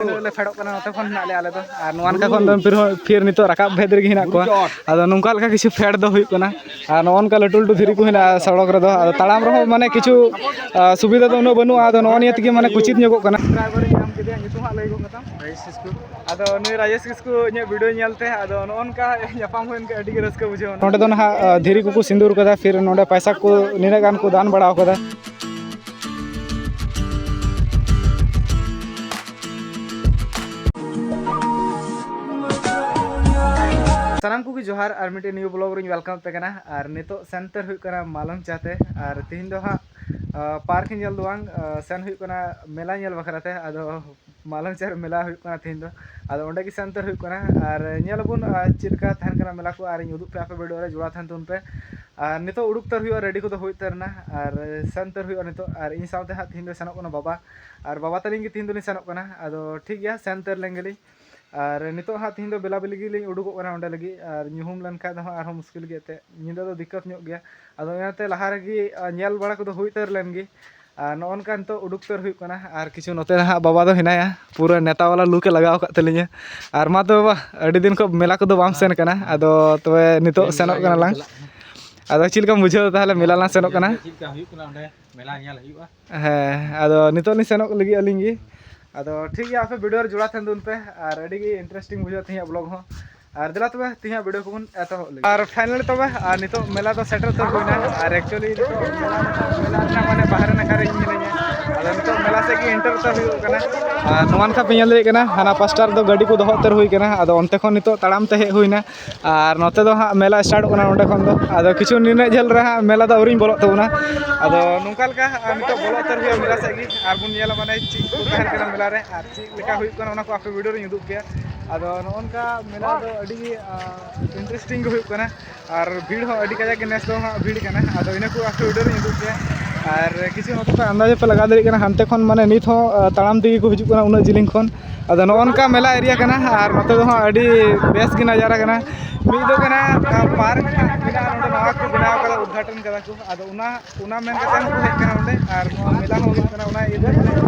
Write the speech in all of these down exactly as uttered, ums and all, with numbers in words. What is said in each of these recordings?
ᱞᱮ ᱯᱷᱮᱰᱚᱜ ᱠᱟᱱᱟ, ᱱᱚᱛᱮ ᱠᱷᱚᱱ ᱦᱮᱱᱟᱜ ᱞᱮᱭᱟ ᱟᱞᱮ ᱫᱚ᱾ ᱟᱨ ᱱᱚᱣᱟ ᱱᱟᱠᱷᱟ ᱠᱷᱚᱱ ᱫᱚ ᱯᱷᱤᱨ ᱦᱚᱸ, ᱯᱷᱤᱨ ᱱᱤᱛᱚᱜ ᱨᱟᱠᱟᱵ ᱵᱷᱮᱫ ᱨᱮᱜᱮ ᱦᱮᱱᱟᱜ ᱠᱚᱣᱟ᱾ ᱟᱫᱚ ᱱᱚᱝᱠᱟ ᱞᱮᱠᱟ ᱠᱤᱪᱷᱩ ᱯᱷᱮᱰ ᱫᱚ ᱦᱩᱭᱩᱜ ᱠᱟᱱᱟ᱾ ᱟᱨ ᱱᱚᱜᱼᱚ ᱱᱚᱝᱠᱟ ᱞᱟᱹᱴᱩ ᱞᱟᱹᱴᱩ ᱫᱷᱤᱨᱤ ᱠᱚ ᱦᱮᱱᱟᱜᱼᱟ ᱥᱚᱲᱚᱠ ᱨᱮᱫᱚ, ᱟᱫᱚ ᱛᱟᱲᱟᱢ ᱨᱮᱦᱚᱸ ᱢᱟᱱᱮ ᱠᱤᱪᱷᱩ, ᱟ, ᱥᱩᱵᱤᱫᱷᱟ ᱫᱚ ᱩᱱᱟᱹᱜ ᱵᱟᱹᱱᱩᱜᱼᱟ᱾ ᱟᱫᱚ ᱱᱚᱜᱼᱚ ᱱᱤᱭᱟᱹ ᱛᱮᱜᱮ ᱢᱟᱱᱮ ᱠᱩᱪᱤᱛ ᱧᱚᱜᱚᱜ ᱠᱟᱱᱟ᱾ ᱰᱨᱟᱭᱵᱷᱟᱨ ᱤᱧ ᱧᱟᱢ ᱠᱮᱫᱮᱭᱟ, ᱧᱩᱛᱩᱢ ᱦᱟᱸᱜ ᱞᱟᱹᱭ ᱜᱚᱫ ᱠᱟᱛᱟᱢ? ᱨᱟᱡᱮᱥ ᱠᱤᱥᱠᱩ᱾ ᱟᱫᱚ ᱱᱩᱭ ᱨᱟᱡᱮᱥ ᱠᱤᱥᱠᱩ ᱤᱧᱟᱹᱜ ᱵᱷᱤᱰᱤᱭᱳ ᱧᱮᱞᱛᱮ ᱟᱫᱚ ᱱᱚᱜᱼᱚ ᱱᱚᱝᱠᱟ ᱧᱟᱯᱟᱢ ᱦᱩᱭᱮᱱ ᱠᱷᱟᱱ ᱟᱹᱰᱤ ᱜᱮ ᱨᱟᱹᱥᱠᱟᱹ ᱵᱩᱡᱷᱟᱹᱣ ᱮᱱᱟ᱾ ᱱᱚᱸᱰᱮ ᱫᱚ ᱱᱟᱦᱟᱜ, ᱟ, ᱫᱷᱤᱨᱤ ᱠᱚᱠᱚ ᱥᱤᱸᱫᱩᱨ ᱠᱟᱫᱟ, ᱯᱷᱤᱨ ᱱᱚᱸᱰᱮ ᱯᱟᱭᱥᱟ ᱠᱚ ᱱᱤᱱᱟᱹᱜ ᱜᱟᱱ ᱠᱚ ᱫᱟᱱ ᱵᱟᱲᱟ ᱟᱠᱟᱫᱟ᱾ ᱥᱟᱱᱟᱢ ᱠᱚᱜᱮ ᱡᱚᱦᱟᱨ, ᱟᱨ ᱢᱤᱫᱴᱮᱱ ᱱᱤᱭᱩ ᱵᱞᱚᱜ ᱨᱤᱧ ᱣᱮᱞᱠᱟᱢ ᱯᱮ ᱠᱟᱱᱟ᱾ ᱟᱨ ᱱᱤᱛᱚᱜ ᱥᱮᱱ ᱩᱛᱟᱹᱨ ᱦᱩᱭᱩᱜ ᱠᱟᱱᱟ ᱢᱟᱞᱚᱝ ᱪᱟᱛᱮ, ᱟᱨ ᱛᱤᱦᱤᱧ ᱫᱚ ᱦᱟᱸᱜ, ᱟ, ᱯᱟᱨᱠ ᱧᱮᱞ ᱫᱚ ᱵᱟᱝ, ᱟ, ᱥᱮᱱ ᱦᱩᱭᱩᱜ ᱠᱟᱱᱟ ᱢᱮᱞᱟ ᱧᱮᱞ ᱵᱟᱠᱷᱨᱟ ᱛᱮ᱾ ᱟᱫᱚ ᱢᱟᱞᱚᱝ ᱪᱟᱨ ᱢᱮᱞᱟ ᱦᱩᱭᱩᱜ ᱠᱟᱱᱟ ᱛᱤᱦᱤᱧ ᱫᱚ, ᱟᱫᱚ ᱚᱸᱰᱮ ᱜᱮ ᱥᱮᱱ ᱩᱛᱟᱹᱨ ᱦᱩᱭᱩᱜ ᱠᱟᱱᱟ᱾ ᱟᱨ ᱧᱮᱞ ᱟᱵᱚᱱ, ᱟ, ᱪᱮᱫ ᱞᱮᱠᱟ ᱛᱟᱦᱮᱱ ᱠᱟᱱᱟ ᱢᱮᱞᱟ ᱠᱚ, ᱟᱨᱤᱧ ᱩᱫᱩᱜ ᱯᱮᱭᱟ ᱟᱯᱮ ᱵᱷᱤᱰᱤᱭᱳ ᱨᱮ, ᱡᱚᱲᱟᱣ ᱛᱟᱦᱮᱱ ᱛᱟᱵᱚᱱ ᱯᱮ᱾ ᱟᱨ ᱱᱤᱛᱚᱜ ᱩᱰᱩᱠ ᱩᱛᱟᱹᱨ ᱦᱩᱭᱩᱜᱼᱟ, ᱨᱮᱰᱤ ᱠᱚᱫᱚ ᱦᱩᱭ ᱩᱛᱟᱹᱨ ᱮᱱᱟ, ᱟᱨ ᱥᱮᱱ ᱩᱛᱟᱹᱨ ᱦᱩᱭᱩᱜᱼᱟ ᱱᱤᱛᱚᱜ᱾ ᱟᱨ ᱤᱧ ᱥᱟᱶᱛᱮ ᱦᱟᱸᱜ ᱛᱤᱦᱤᱧ ᱫᱚ ᱥᱮᱱᱚᱜ ᱠᱟᱱᱟ ᱵᱟᱵᱟ, ᱟᱨ ᱵᱟᱵᱟ ᱛᱟᱹᱞᱤᱧ ᱜᱮ ᱛᱤᱦᱤᱧ ᱫᱚᱞᱤᱧ ᱥᱮᱱᱚᱜ ᱠᱟᱱᱟ᱾ ᱟᱫᱚ ᱴᱷᱤᱠ ᱜᱮᱭᱟ, ᱥᱮᱱ ᱩᱛᱟᱹᱨ ᱞᱮᱱ ᱜᱮᱞᱤᱧ᱾ ᱟᱨ ᱱᱤᱛᱚᱜ ᱦᱟᱸᱜ ᱛᱤᱦᱤᱧ ᱫᱚ ᱵᱮᱞᱟ ᱵᱮᱞᱤ ᱜᱮᱞᱤᱧ ᱩᱰᱩᱠᱚᱜ ᱠᱟᱱᱟ ᱚᱸᱰᱮ ᱞᱟᱹᱜᱤᱫ, ᱟᱨ ᱧᱩᱦᱩᱢ ᱞᱮᱱᱠᱷᱟᱱ ᱫᱚ ᱦᱟᱸᱜ ᱟᱨᱦᱚᱸ ᱢᱩᱥᱠᱤᱞ ᱜᱮᱭᱟ ᱮᱱᱛᱮᱫ, ᱧᱤᱫᱟᱹ ᱫᱚ ᱫᱤᱠᱠᱟᱛ ᱧᱚᱜ ᱜᱮᱭᱟ᱾ ᱟᱫᱚ ᱚᱱᱟᱛᱮ ᱞᱟᱦᱟ ᱨᱮᱜᱮ, ᱟ, ᱧᱮᱞ ᱵᱟᱲᱟ ᱠᱚᱫᱚ ᱦᱩᱭ ᱩᱛᱟᱹᱨ ᱞᱮᱱ ᱜᱮ᱾ ᱟᱨ ᱱᱚᱜᱼᱚ ᱱᱚᱝᱠᱟ ᱱᱤᱛᱚᱜ ᱩᱰᱩᱠ ᱩᱛᱟᱹᱨ ᱦᱩᱭᱩᱜ ᱠᱟᱱᱟ᱾ ᱟᱨ ᱠᱤᱪᱷᱩ ᱱᱚᱛᱮ ᱨᱮ ᱦᱟᱸᱜ ᱵᱟᱵᱟ ᱫᱚ ᱦᱮᱱᱟᱭᱟ, ᱯᱩᱨᱟᱹ ᱱᱮᱛᱟ ᱵᱟᱞᱟ ᱞᱩᱠ ᱮ ᱞᱟᱜᱟᱣ ᱟᱠᱟᱫ ᱛᱟᱹᱞᱤᱧᱟ᱾ ᱟᱨ ᱢᱟ ᱛᱚᱵᱮ ᱵᱟ, ᱟᱹᱰᱤ ᱫᱤᱱ ᱠᱷᱚᱱ ᱢᱮᱞᱟ ᱠᱚᱫᱚ ᱵᱟᱢ ᱥᱮᱱ ᱠᱟᱱᱟ, ᱟᱫᱚ ᱛᱚᱵᱮ ᱱᱤᱛᱚᱜ ᱥᱮᱱᱚᱜ ᱠᱟᱱᱟ ᱞᱟᱝ᱾ ᱟᱫᱚ ᱪᱮᱫ ᱞᱮᱠᱟᱢ ᱵᱩᱡᱷᱟᱹᱣ ᱫᱟ ᱛᱟᱦᱚᱞᱮ ᱢᱮᱞᱟ ᱞᱟᱝ ᱥᱮᱱᱚᱜ ᱠᱟᱱᱟ? ᱪᱮᱫ ᱞᱮᱠᱟ ᱦᱩᱭᱩᱜ ᱠᱟᱱᱟ ᱚᱸᱰᱮ ᱢᱮᱞᱟ ᱧᱮᱞ ᱦᱩᱭᱩᱜᱼᱟ᱾ ᱦᱮᱸ, ᱟᱫᱚ ᱱᱤᱛᱚᱜ ᱞᱤᱧ ᱥᱮᱱᱚᱜ ᱞᱟᱹᱜᱤᱫ ᱟᱹᱞᱤᱧ ᱜᱮ᱾ ᱟᱫᱚ ᱴᱷᱤᱠ ᱜᱮᱭᱟ, ᱟᱯᱮ ᱵᱷᱤᱰᱤᱭᱳ ᱨᱮ ᱡᱚᱲᱟᱣ ᱛᱟᱦᱮᱱ ᱛᱟᱵᱚᱱ ᱯᱮ, ᱟᱨ ᱟᱹᱰᱤ ᱜᱮ ᱤᱱᱴᱟᱨᱮᱥᱴᱤᱝ ᱵᱩᱡᱷᱟᱹᱜᱼᱟ ᱛᱮᱦᱮᱧᱟᱜ ᱵᱞᱚᱜ ᱦᱚᱸ᱾ ᱟᱨ ᱫᱮᱞᱟ ᱛᱚᱵᱮ ᱛᱮᱦᱮᱧᱟᱜ ᱵᱷᱤᱰᱤᱭᱳ ᱠᱚᱵᱚᱱ ᱮᱛᱚᱦᱚᱵ ᱞᱮᱜᱮ᱾ ᱟᱨ ᱯᱷᱟᱭᱱᱟᱞᱤ ᱛᱚᱵᱮ, ᱟᱨ ᱱᱤᱛᱚᱜ ᱢᱮᱞᱟ ᱫᱚ ᱥᱮᱴᱮᱨ ᱩᱛᱟᱹᱨ ᱦᱩᱭᱱᱟ᱾ ᱟᱨ ᱮᱠᱪᱩᱭᱮᱞᱤ ᱱᱤᱛᱚᱜ ᱢᱮᱞᱟ ᱨᱮᱱᱟᱜ, ᱢᱮᱞᱟ ᱨᱮᱱᱟᱜ ᱢᱟᱱᱮ ᱵᱟᱦᱨᱮ ᱱᱟᱠᱷᱟ ᱨᱮ ᱤᱧ ᱢᱤᱱᱟᱹᱧᱟ᱾ ᱟᱫᱚ ᱱᱤᱛᱚᱜ ᱢᱮᱞᱟ ᱥᱮᱫ ᱜᱮ ᱮᱱᱴᱟᱨ ᱩᱛᱟᱹᱨ ᱦᱩᱭᱩᱜ ᱠᱟᱱᱟ᱾ ᱟᱨ ᱱᱚᱣᱟ ᱱᱟᱠᱷᱟ ᱯᱮ ᱧᱮᱞ ᱫᱟᱲᱮᱭᱟᱜ ᱠᱟᱱᱟ, ᱦᱟᱱᱟ ᱯᱟᱥᱴᱟ ᱨᱮᱫᱚ ᱜᱟᱹᱰᱤ ᱠᱚ ᱫᱚᱦᱚ ᱩᱛᱟᱹᱨ ᱦᱩᱭ ᱠᱟᱱᱟ᱾ ᱟᱫᱚ ᱚᱱᱛᱮ ᱠᱷᱚᱱ ᱱᱤᱛᱚᱜ ᱛᱟᱲᱟᱢ ᱛᱮ ᱦᱮᱡ ᱦᱩᱭᱱᱟ᱾ ᱟᱨ ᱱᱚᱛᱮ ᱫᱚ ᱦᱟᱸᱜ ᱢᱮᱞᱟ ᱥᱴᱟᱨᱴᱚᱜ ᱠᱟᱱᱟ ᱱᱚᱸᱰᱮ ᱠᱷᱚᱱ ᱫᱚ᱾ ᱟᱫᱚ ᱠᱤᱪᱷᱩ ᱱᱤᱱᱟᱹᱜ ᱡᱷᱟᱹᱞ ᱨᱮ ᱦᱟᱸᱜ ᱢᱮᱞᱟ ᱫᱚ ᱟᱹᱣᱨᱤᱧ ᱵᱚᱞᱚᱜ ᱛᱟᱵᱚᱱᱟ᱾ ᱟᱫᱚ ᱱᱚᱝᱠᱟ ᱞᱮᱠᱟ, ᱟᱨ ᱱᱤᱛᱚᱜ ᱵᱚᱞᱚ ᱩᱛᱟᱹᱨ ᱦᱩᱭᱩᱜᱼᱟ ᱢᱮᱞᱟ ᱥᱮᱫ ᱜᱮ, ᱟᱨ ᱵᱚᱱ ᱧᱮᱞᱟ ᱢᱟᱱᱮ ᱪᱮᱫ ᱠᱚ ᱛᱟᱦᱮᱱ ᱠᱟᱱᱟ ᱢᱮᱞᱟ ᱨᱮ, ᱟᱨ ᱪᱮᱫ ᱞᱮᱠᱟ ᱦᱩᱭᱩᱜ ᱠᱟᱱᱟ ᱚᱱᱟ ᱠᱚ ᱟᱯᱮ ᱵᱷᱤᱰᱤᱭᱳ ᱨᱤᱧ ᱩᱫᱩᱜ ᱯᱮᱭᱟ᱾ ᱟᱫᱚ ᱱᱚᱜᱼᱚ ᱱᱚᱝᱠᱟ ᱢᱮᱞᱟ ᱫᱚ ᱟᱹᱰᱤ, ᱟ, ᱤᱱᱴᱟᱨᱮᱥᱴᱤᱝ ᱜᱮ ᱦᱩᱭᱩᱜ ᱠᱟᱱᱟ᱾ ᱟᱨ ᱵᱷᱤᱲ ᱦᱚᱸ ᱟᱹᱰᱤ ᱠᱟᱡᱟᱠ ᱜᱮ ᱱᱮᱥ ᱫᱚ ᱦᱟᱸᱜ ᱵᱷᱤᱲ ᱠᱟᱱᱟ᱾ ᱟᱫᱚ ᱤᱱᱟᱹ ᱠᱚ ᱟᱯᱮ ᱵᱷᱤᱰᱤᱭᱳ ᱨᱤᱧ ᱩᱫᱩᱜ ᱯᱮᱭᱟ᱾ ᱟᱨ ᱠᱤᱪᱷᱩ ᱱᱚᱛᱮ ᱯᱮ ᱟᱱᱫᱟᱡᱽ ᱯᱮ ᱞᱟᱜᱟᱣ ᱫᱟᱲᱮᱭᱟᱜ ᱠᱟᱱᱟ, ᱦᱟᱱᱛᱮ ᱠᱷᱚᱱ ᱢᱟᱱᱮ ᱱᱤᱛ ᱦᱚᱸ, ᱟ, ᱛᱟᱲᱟᱢ ᱛᱮᱜᱮ ᱠᱚ ᱦᱤᱡᱩᱜ ᱠᱟᱱᱟ ᱩᱱᱟᱹᱜ ᱡᱤᱞᱤᱧ ᱠᱷᱚᱱ᱾ ᱟᱫᱚ ᱱᱚᱜᱼᱚ ᱱᱚᱝᱠᱟ ᱢᱮᱞᱟ ᱮᱨᱤᱭᱟ ᱠᱟᱱᱟ, ᱟᱨ ᱱᱚᱛᱮ ᱫᱚ ᱦᱟᱸᱜ ᱟᱹᱰᱤ ᱵᱮᱥ ᱜᱮ ᱱᱟᱡᱟᱨᱟ ᱠᱟᱱᱟ᱾ ᱢᱤᱫ ᱫᱚ ᱠᱟᱱᱟ, ᱟ, ᱯᱟᱨᱠ ᱢᱮᱱᱟᱜᱼᱟ ᱱᱚᱰᱮ, ᱱᱟᱣᱟ ᱠᱚ ᱵᱮᱱᱟᱣ ᱠᱟᱫᱟ, ᱩᱫᱽᱜᱷᱟᱴᱚᱱ ᱠᱟᱫᱟ ᱠᱚ᱾ ᱟᱫᱚ ᱚᱱᱟ, ᱚᱱᱟ ᱢᱮᱱ ᱠᱟᱛᱮ ᱦᱚᱸᱠᱚ ᱦᱮᱡ ᱠᱟᱱᱟ ᱱᱚᱰᱮ, ᱟᱨ ᱱᱚᱣᱟ ᱢᱮᱞᱟ ᱦᱚᱸ ᱦᱩᱭᱩᱜ ᱠᱟᱱᱟ, ᱚᱱᱟ ᱤᱭᱟᱹᱛᱮ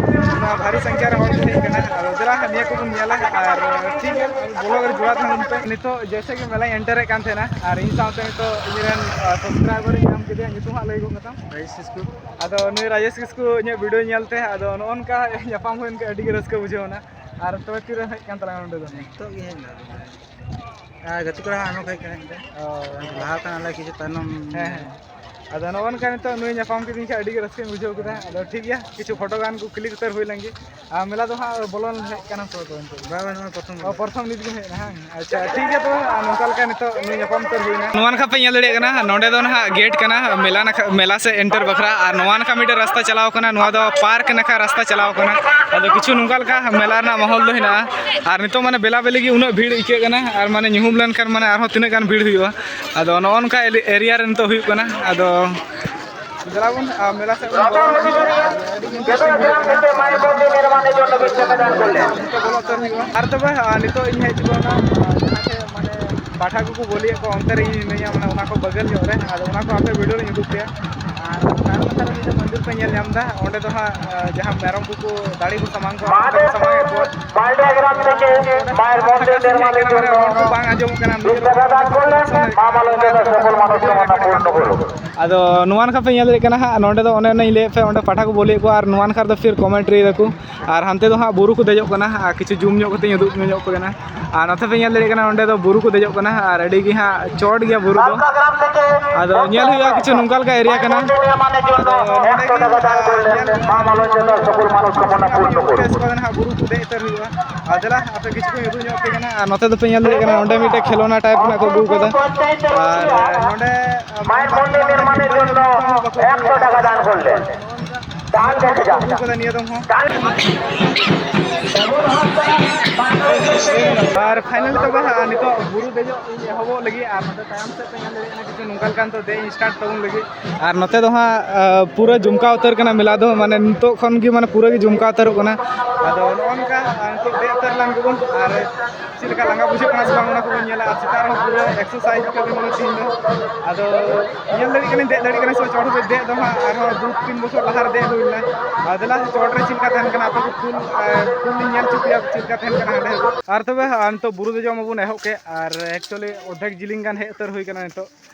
ᱚᱱᱟ ᱵᱷᱟᱨᱤ ᱥᱚᱝᱠᱷᱟ ᱨᱮ ᱦᱚᱲ ᱠᱚ ᱦᱮᱡ ᱠᱟᱱᱟ᱾ ᱟᱫᱚ ᱪᱟᱞᱟᱜᱼᱟ, ᱱᱤᱭᱟᱹ ᱠᱚᱵᱚᱱ ᱧᱮᱞᱟ᱾ ᱟᱨ ᱴᱷᱤᱠ ᱜᱮᱭᱟ, ᱵᱚᱞᱚ ᱨᱮ ᱡᱚᱲᱟᱣ ᱛᱟᱦᱮᱱ ᱯᱮ᱾ ᱱᱤᱛᱚᱜ ᱡᱮᱭᱥᱮ ᱜᱮ ᱢᱮᱞᱟᱧ ᱮᱱᱴᱟᱨᱮᱫ ᱠᱟᱱ ᱛᱟᱦᱮᱱᱟ, ᱟᱨ ᱤᱧ ᱥᱟᱶᱛᱮ ᱱᱤᱛᱚᱜ ᱤᱧᱨᱮᱱ ᱥᱟᱵᱥᱠᱨᱟᱭᱵᱟᱨ ᱤᱧ ᱧᱟᱢ ᱠᱮᱫᱮᱭᱟ᱾ ᱧᱩᱛᱩᱢ ᱦᱟᱸᱜ ᱞᱟᱹᱭ ᱜᱚᱫ ᱠᱟᱛᱟᱢ? ᱨᱟᱡᱮᱥ ᱠᱤᱥᱠᱩ᱾ ᱟᱫᱚ ᱱᱩᱭ ᱨᱟᱡᱮᱥ ᱠᱤᱥᱠᱩ ᱤᱧᱟᱹᱜ ᱵᱷᱤᱰᱤᱭᱳ ᱧᱮᱞᱛᱮ, ᱟᱫᱚ ᱱᱚᱜᱼᱚ ᱱᱚᱝᱠᱟ ᱧᱟᱯᱟᱢ ᱦᱩᱭᱮᱱ ᱠᱷᱟᱱ ᱟᱹᱰᱤ ᱜᱮ ᱨᱟᱹᱥᱠᱟᱹ ᱵᱩᱡᱷᱟᱹᱣ ᱮᱱᱟ᱾ ᱟᱨ ᱛᱚᱵᱮ ᱛᱤᱨᱮᱢ ᱦᱮᱡ ᱠᱟᱱ ᱛᱟᱞᱟᱝᱟ ᱱᱚᱸᱰᱮ ᱫᱚ? ᱱᱤᱛᱚᱜ ᱜᱮ ᱦᱮᱡ ᱮᱱᱟ᱾ ᱟᱨ ᱜᱟᱛᱮ ᱠᱚᱲᱟ ᱦᱚᱸ ᱟᱭᱢᱟ ᱠᱚ ᱦᱮᱡ ᱠᱟᱱᱟ ᱱᱤᱛᱚᱜ᱾ ᱚ᱾ ᱞᱟᱦᱟ ᱠᱷᱚᱱ ᱟᱞᱮ ᱠᱤᱪᱷᱩ ᱛᱟᱭᱱᱚᱢ᱾ ᱦᱮᱸ, ᱦᱮᱸ᱾ ᱟᱫᱚ ᱱᱚᱜᱼᱚ ᱱᱚᱝᱠᱟ ᱱᱤᱛᱚᱜ ᱱᱩᱭ ᱧᱟᱯᱟᱢ ᱠᱤᱫᱤᱧ ᱠᱷᱟᱱ ᱟᱹᱰᱤ ᱜᱮ ᱨᱟᱹᱥᱠᱟᱹᱧ ᱵᱩᱡᱷᱟᱹᱣ ᱠᱮᱫᱟ᱾ ᱟᱫᱚ ᱴᱷᱤᱠ ᱜᱮᱭᱟ, ᱠᱤᱪᱷᱩ ᱯᱷᱳᱴᱳ ᱜᱟᱱ ᱠᱚ ᱠᱞᱤᱠ ᱩᱛᱟᱹᱨ ᱦᱩᱭ ᱞᱮᱱ ᱜᱮ᱾ ᱟᱨ ᱢᱮᱞᱟ ᱫᱚ ᱦᱟᱸᱜ ᱵᱚᱞᱚᱱ ᱦᱮᱡ ᱠᱟᱱᱟ ᱥᱮ ᱵᱟᱝ ᱱᱤᱛᱚᱜ? ᱵᱟᱝ, ᱵᱟᱝ, ᱱᱚᱣᱟ ᱯᱨᱚᱛᱷᱚᱢ ᱚ, ᱜᱮ᱾ ᱯᱨᱚᱛᱷᱚᱢ ᱱᱤᱛ ᱜᱮᱢ ᱦᱮᱡ ᱮᱱᱟ, ᱦᱟᱝ? ᱟᱪᱪᱷᱟ, ᱴᱷᱤᱠ ᱜᱮᱭᱟ, ᱛᱚᱵᱮ ᱟᱨ ᱱᱚᱝᱠᱟ ᱞᱮᱠᱟ ᱱᱤᱛᱚᱜ ᱱᱩᱭ ᱧᱟᱯᱟᱢ ᱩᱛᱟᱹᱨ ᱦᱩᱭᱱᱟ᱾ ᱱᱚᱣᱟ ᱱᱟᱠᱷᱟ ᱯᱮ ᱧᱮᱞ ᱫᱟᱲᱮᱭᱟᱜ ᱠᱟᱱᱟ, ᱱᱚᱸᱰᱮ ᱫᱚ ᱱᱟᱦᱟᱜ ᱜᱮᱴ ᱠᱟᱱᱟ, ᱢᱮᱞᱟ ᱱᱟᱠᱷᱟ, ᱢᱮᱞᱟ ᱥᱮ ᱮᱱᱴᱟᱨ ᱵᱟᱠᱷᱨᱟ᱾ ᱟᱨ ᱱᱚᱣᱟ ᱱᱟᱠᱷᱟ ᱢᱤᱫᱴᱮᱱ ᱨᱟᱥᱛᱟ ᱪᱟᱞᱟᱣ ᱠᱟᱱᱟ, ᱱᱚᱣᱟ ᱫᱚ ᱯᱟᱨᱠ ᱱᱟᱠᱷᱟ ᱨᱟᱥᱛᱟ ᱪᱟᱞᱟᱣ ᱠᱟᱱᱟ᱾ ᱟᱫᱚ ᱠᱤᱪᱷᱩ ᱱᱚᱝᱠᱟ ᱞᱮᱠᱟ ᱢᱮᱞᱟ ᱨᱮᱱᱟᱜ ᱢᱟᱦᱚᱞ ᱫᱚ ᱦᱮᱱᱟᱜᱼᱟ᱾ ᱟᱨ ᱱᱤᱛᱚᱜ ᱢᱟᱱᱮ ᱵᱮᱞᱟ ᱵᱮᱞᱤ ᱜᱮ ᱩᱱᱟᱹᱜ ᱵᱷᱤᱲ ᱟᱹᱭᱠᱟᱹᱜ ᱠᱟᱱᱟ, ᱟᱨ ᱢᱟᱱᱮ ᱧᱩᱦᱩᱢ ᱞᱮᱱᱠᱷᱟᱱ ᱢᱟᱱᱮ ᱟᱨᱦᱚᱸ ᱛᱤᱱᱟᱹᱜ ᱜᱟᱱ ᱵᱷᱤᱲ ᱦᱩᱭᱩᱜᱼᱟ᱾ ᱟᱫᱚ ᱱᱚᱜᱼᱚ ᱱᱚᱝᱠᱟ ᱮᱞᱤ-, ᱮᱨᱤᱭᱟ ᱨᱮ ᱱᱤᱛᱚᱜ ᱦᱩᱭᱩᱜ ᱠᱟᱱᱟ᱾ ᱟᱫᱚ ᱫᱮᱞᱟ ᱵᱚᱱ, ᱟᱨ ᱢᱮᱞᱟ ᱥᱮᱫ ᱵᱚᱱ ᱵᱚᱞᱚ ᱞᱮᱱ ᱜᱮ᱾ ᱟᱹᱰᱤ ᱤᱱᱴᱟᱨᱮᱥᱴᱤᱝ ᱵᱩᱡᱷᱟᱹᱜ ᱠᱟᱱᱟ᱾ ᱱᱤᱛᱚᱜ ᱵᱚᱞᱚ ᱩᱛᱟᱹᱨ ᱦᱩᱭᱩᱜᱼᱟ᱾ ᱟᱨ ᱛᱚᱵᱮ, ᱟᱨ ᱱᱤᱛᱚᱜ ᱤᱧ ᱦᱮᱡ ᱪᱩᱠᱟᱹᱣ ᱮᱱᱟ, ᱟᱨ ᱡᱟᱦᱟᱸ ᱴᱷᱮᱱ ᱢᱟᱱᱮ ᱯᱟᱴᱷᱟ ᱠᱚᱠᱚ ᱵᱚᱞᱤᱭᱮᱫ ᱠᱚᱣᱟ, ᱚᱱᱛᱮ ᱨᱮ ᱤᱧ ᱢᱤᱱᱟᱹᱧᱟ, ᱢᱟᱱᱮ ᱚᱱᱟ ᱠᱚ ᱵᱟᱹᱜᱟᱹᱞ ᱧᱚᱜ ᱨᱮ᱾ ᱟᱫᱚ ᱚᱱᱟ ᱠᱚ ᱟᱯᱮ ᱵᱷᱤᱰᱤᱭᱳ ᱨᱤᱧ ᱩᱫᱩᱜ ᱯᱮᱭᱟ᱾ ᱟᱨ ᱛᱟᱭᱚᱢ ᱱᱟᱠᱷᱟ ᱨᱮ ᱢᱤᱫᱴᱮᱱ ᱢᱚᱱᱫᱤᱨ ᱯᱮ ᱧᱮᱞ ᱧᱟᱢ ᱮᱫᱟ, ᱚᱸᱰᱮ ᱫᱚ ᱦᱟᱸᱜ, ᱟᱨ ᱡᱟᱦᱟᱸ ᱢᱮᱨᱚᱢ ᱠᱚᱠᱚ ᱫᱟᱲᱮ ᱠᱚ ᱥᱟᱢᱟᱝ ᱠᱚᱣᱟ, ᱚᱱᱛᱮ ᱠᱚ ᱥᱟᱢᱟᱝ ᱮᱫ ᱠᱚᱣᱟ᱾ ᱵᱟᱞᱰᱟ ᱜᱨᱟᱢ ᱛᱷᱮᱠᱮ ᱚᱸᱰᱮ ᱢᱟᱭᱮᱨ ᱦᱟᱸᱜ ᱢᱚᱱᱫᱤᱨ ᱯᱷᱟᱸᱠᱟ ᱥᱮᱫ ᱱᱤᱨᱢᱟᱱᱮᱨ ᱦᱮᱡ ᱠᱟᱱᱟ, ᱡᱚᱱᱱᱚ ᱨᱚᱲ ᱠᱚ ᱵᱟᱝ ᱟᱸᱡᱚᱢᱚᱜ ᱠᱟᱱᱟ᱾ ᱢᱤᱫ ᱱᱤᱭᱟᱹ ᱴᱟᱠᱟ ᱫᱟᱱ ᱠᱚᱨᱞᱮ ᱢᱟ ᱵᱟᱵᱟ ᱞᱚᱡᱚ ᱫᱚ ᱥᱚᱠᱚᱞ ᱢᱟᱱᱩᱥ ᱠᱚ ᱢᱟᱱᱟ ᱯᱩᱨᱱᱚ ᱠᱚᱨᱚ᱾ ᱟᱫᱚ ᱱᱚᱣᱟ ᱱᱟᱠᱷᱟ ᱯᱮ ᱧᱮᱞ ᱫᱟᱲᱮᱭᱟᱜ ᱠᱟᱱᱟ ᱦᱟᱸᱜ, ᱱᱚᱸᱰᱮ ᱫᱚ ᱚᱱᱮ ᱚᱱᱮᱧ ᱞᱟᱹᱭᱮᱫ ᱯᱮ, ᱚᱸᱰᱮ ᱯᱟᱴᱷᱟ ᱠᱚ ᱵᱚᱞᱤᱭᱮᱫ ᱠᱚᱣᱟ ᱟᱨ ᱱᱚᱣᱟ ᱱᱟᱠᱷᱟ ᱨᱮᱫᱚ ᱯᱷᱤᱨ ᱠᱚᱢᱮᱱᱴᱨᱤ ᱫᱟᱠᱚ᱾ ᱟᱨ ᱦᱟᱱᱛᱮ ᱫᱚ ᱦᱟᱸᱜ ᱵᱩᱨᱩ ᱠᱚ ᱫᱮᱡᱚᱜ ᱠᱟᱱᱟ, ᱟᱨ ᱠᱤᱪᱷᱩ ᱡᱩᱢ ᱧᱚᱜ ᱠᱟᱛᱮᱧ ᱩᱫᱩᱜ ᱧᱚᱜ ᱟᱯᱮ ᱠᱟᱱᱟ᱾ ᱟᱨ ᱱᱚᱛᱮ ᱯᱮ ᱧᱮᱞ ᱫᱟᱲᱮᱭᱟᱜ ᱠᱟᱱᱟ, ᱱᱚᱸᱰᱮ ᱫᱚ ᱵᱩᱨᱩ ᱠᱚ ᱫᱮᱡᱚᱜ ᱠᱟᱱᱟ, ᱟᱨ ᱟᱹᱰᱤ ᱜᱮ ᱦᱟᱸᱜ ᱪᱚᱴ ᱜᱮᱭᱟ ᱵᱩᱨᱩ ᱫᱚ᱾ ᱟᱫᱚ ᱧᱮᱞ ᱦᱩᱭᱩᱜᱼᱟ ᱠᱤᱪᱷᱩ ᱱᱚᱝᱠᱟ ᱞᱮᱠᱟ ᱮᱨᱤᱭᱟ ᱠᱟᱱᱟ᱾ ᱟᱫᱚ ᱱᱚᱸᱰᱮ ᱜᱮ, ᱟᱨ ᱧᱮᱞ ᱦᱩᱭᱩᱜᱼᱟ, ᱱᱚᱝᱠᱟ ᱞᱮᱠᱟ ᱯᱞᱮᱥ ᱠᱚᱨᱮ ᱦᱟᱸᱜ ᱵᱩᱨᱩ ᱠᱚ ᱫᱮᱡ ᱩᱛᱟᱹᱨ ᱦᱩᱭᱩᱜᱼᱟ᱾ ᱟᱨ ᱫᱮᱞᱟ ᱟᱯᱮ ᱠᱤᱪᱷᱩ ᱠᱚᱧ ᱩᱫᱩᱜ ᱧᱚᱜ ᱟᱯᱮ ᱠᱟᱱᱟ᱾ ᱟᱨ ᱱᱚᱛᱮ ᱫᱚᱯᱮ ᱧᱮᱞ ᱫᱟᱲᱮᱭᱟᱜ ᱠᱟᱱᱟ, ᱚᱸᱰᱮ ᱢᱤᱫᱴᱮᱡ ᱠᱷᱮᱞᱳᱱᱟ ᱴᱟᱭᱤᱯ ᱨᱮᱱᱟᱜ ᱠᱚ ᱟᱹᱜᱩ ᱠᱟᱫᱟ᱾ ᱟᱨ ᱱᱚᱸᱰᱮ ᱢᱟᱭᱮᱨ ᱢᱚᱱᱫᱤᱨ ᱱᱤᱨᱢᱟᱱᱮᱨ ᱡᱚᱱᱱᱚ ᱮᱠᱥᱚ ᱴᱟᱠᱟ ᱫᱟᱱ ᱠᱚᱨᱞᱮ᱾ ᱫᱟᱱ ᱠᱚᱨᱞᱮ᱾ ᱟᱹᱜᱩ ᱠᱟᱫᱟ ᱱᱤᱭᱟᱹ ᱫᱚᱢ ᱦᱚᱸ᱾ ᱟᱨ finally ᱛᱚᱵᱮ, ᱟᱨ ᱱᱤᱛᱚᱜ ᱵᱩᱨᱩ ᱫᱮᱡᱚᱜ ᱤᱧ ᱮᱦᱚᱵᱚᱜ ᱞᱟᱹᱜᱤᱫ, ᱟᱨ ᱱᱚᱛᱮ ᱛᱟᱭᱚᱢ ᱥᱮᱫ ᱯᱮ ᱧᱮᱞ ᱫᱟᱲᱮᱭᱟᱜ ᱠᱟᱱᱟ, ᱠᱤᱪᱷᱩ ᱱᱚᱝᱠᱟ ᱞᱮᱠᱟ ᱱᱤᱛᱚᱜ ᱫᱮᱡ ᱤᱧ start ᱛᱟᱵᱚᱱ ᱞᱟᱹᱜᱤᱫ᱾ ᱟᱨ ᱱᱚᱛᱮ ᱫᱚ ᱦᱟᱸᱜ, ᱟ, ᱯᱩᱨᱟᱹ ᱡᱚᱢᱠᱟᱣ ᱩᱛᱟᱹᱨ ᱠᱟᱱᱟ ᱢᱮᱞᱟ ᱫᱚ, ᱢᱟᱱᱮ ᱱᱤᱛᱚᱜ ᱠᱷᱚᱱ ᱜᱮ ᱢᱟᱱᱮ ᱯᱩᱨᱟᱹ ᱜᱮ ᱡᱚᱢᱠᱟᱣ ᱩᱛᱟᱹᱨᱚᱜ ᱠᱟᱱᱟ᱾ ᱟᱫᱚ ᱱᱚᱜᱼᱚ ᱱᱚᱝᱠᱟ, ᱟᱨ ᱱᱤᱛᱚᱜ ᱫᱮᱡ ᱩᱛᱟᱹᱨ ᱞᱮᱱ ᱜᱮᱵᱚᱱ, ᱟᱨ ᱪᱮᱫ ᱞᱮᱠᱟ ᱞᱟᱸᱜᱟ ᱵᱩᱡᱷᱟᱹᱜ ᱠᱟᱱᱟ ᱥᱮ ᱵᱟᱝ, ᱚᱱᱟ ᱠᱚᱵᱚᱱ ᱧᱮᱞᱟ᱾ ᱟᱨ ᱥᱮᱛᱟᱜ ᱨᱮᱦᱚᱸ ᱯᱩᱨᱟᱹ exercise ᱠᱟᱛᱮ ᱵᱚᱱ ᱛᱤᱦᱤᱧ ᱫᱚ᱾ ᱟᱫᱚ ᱧᱮᱞ ᱫᱟᱲᱮᱭᱟᱜ ᱠᱟᱹᱱᱟᱹᱧ, ᱫᱮᱡ ᱫᱟᱲᱮᱭᱟᱜ ᱠᱟᱹᱱᱟᱹᱧ ᱥᱮ ᱪᱚᱴ ᱨᱮ ᱫᱮᱡ ᱫᱚ ᱦᱟᱸᱜ, ᱟᱨᱦᱚᱸ ᱫᱩ ᱛᱤᱱ ᱵᱚᱪᱷᱚᱨ ᱞᱟᱦᱟ ᱨᱮ ᱫᱮᱡ ᱦᱩᱭ ᱞᱮᱱᱟ᱾ ᱟᱨ ᱫᱮᱞᱟ ᱪᱚᱴ ᱨᱮ ᱪᱮᱫ ᱞᱮᱠᱟ ᱛᱟᱦᱮᱱ ᱠᱟᱱᱟ, ᱟᱯᱮ ᱠᱚ full, ᱮ, full ᱤᱧ ᱧᱮᱞ ᱦᱚᱪᱚ ᱯᱮᱭᱟ ᱪᱮᱫ ᱞᱮᱠᱟ ᱛᱟᱦᱮᱱ ᱠᱟᱱᱟ ᱦᱟᱸᱰᱮ᱾ ᱟᱨ ᱛᱚᱵᱮ, ᱟᱨ ᱱᱤᱛᱚᱜ ᱵᱩᱨᱩ ᱫᱮᱡᱚᱜ ᱢᱟᱵᱚᱱ ᱮᱦᱚᱵ ᱠᱮᱫ, ᱟᱨ actually ᱚᱨᱫᱷᱮᱠ ᱡᱤᱞᱤᱧ ᱜᱟᱱ ᱦᱮᱡ ᱩᱛᱟᱹᱨ ᱦᱩᱭ ᱠᱟᱱᱟ ᱱᱤᱛᱚᱜ᱾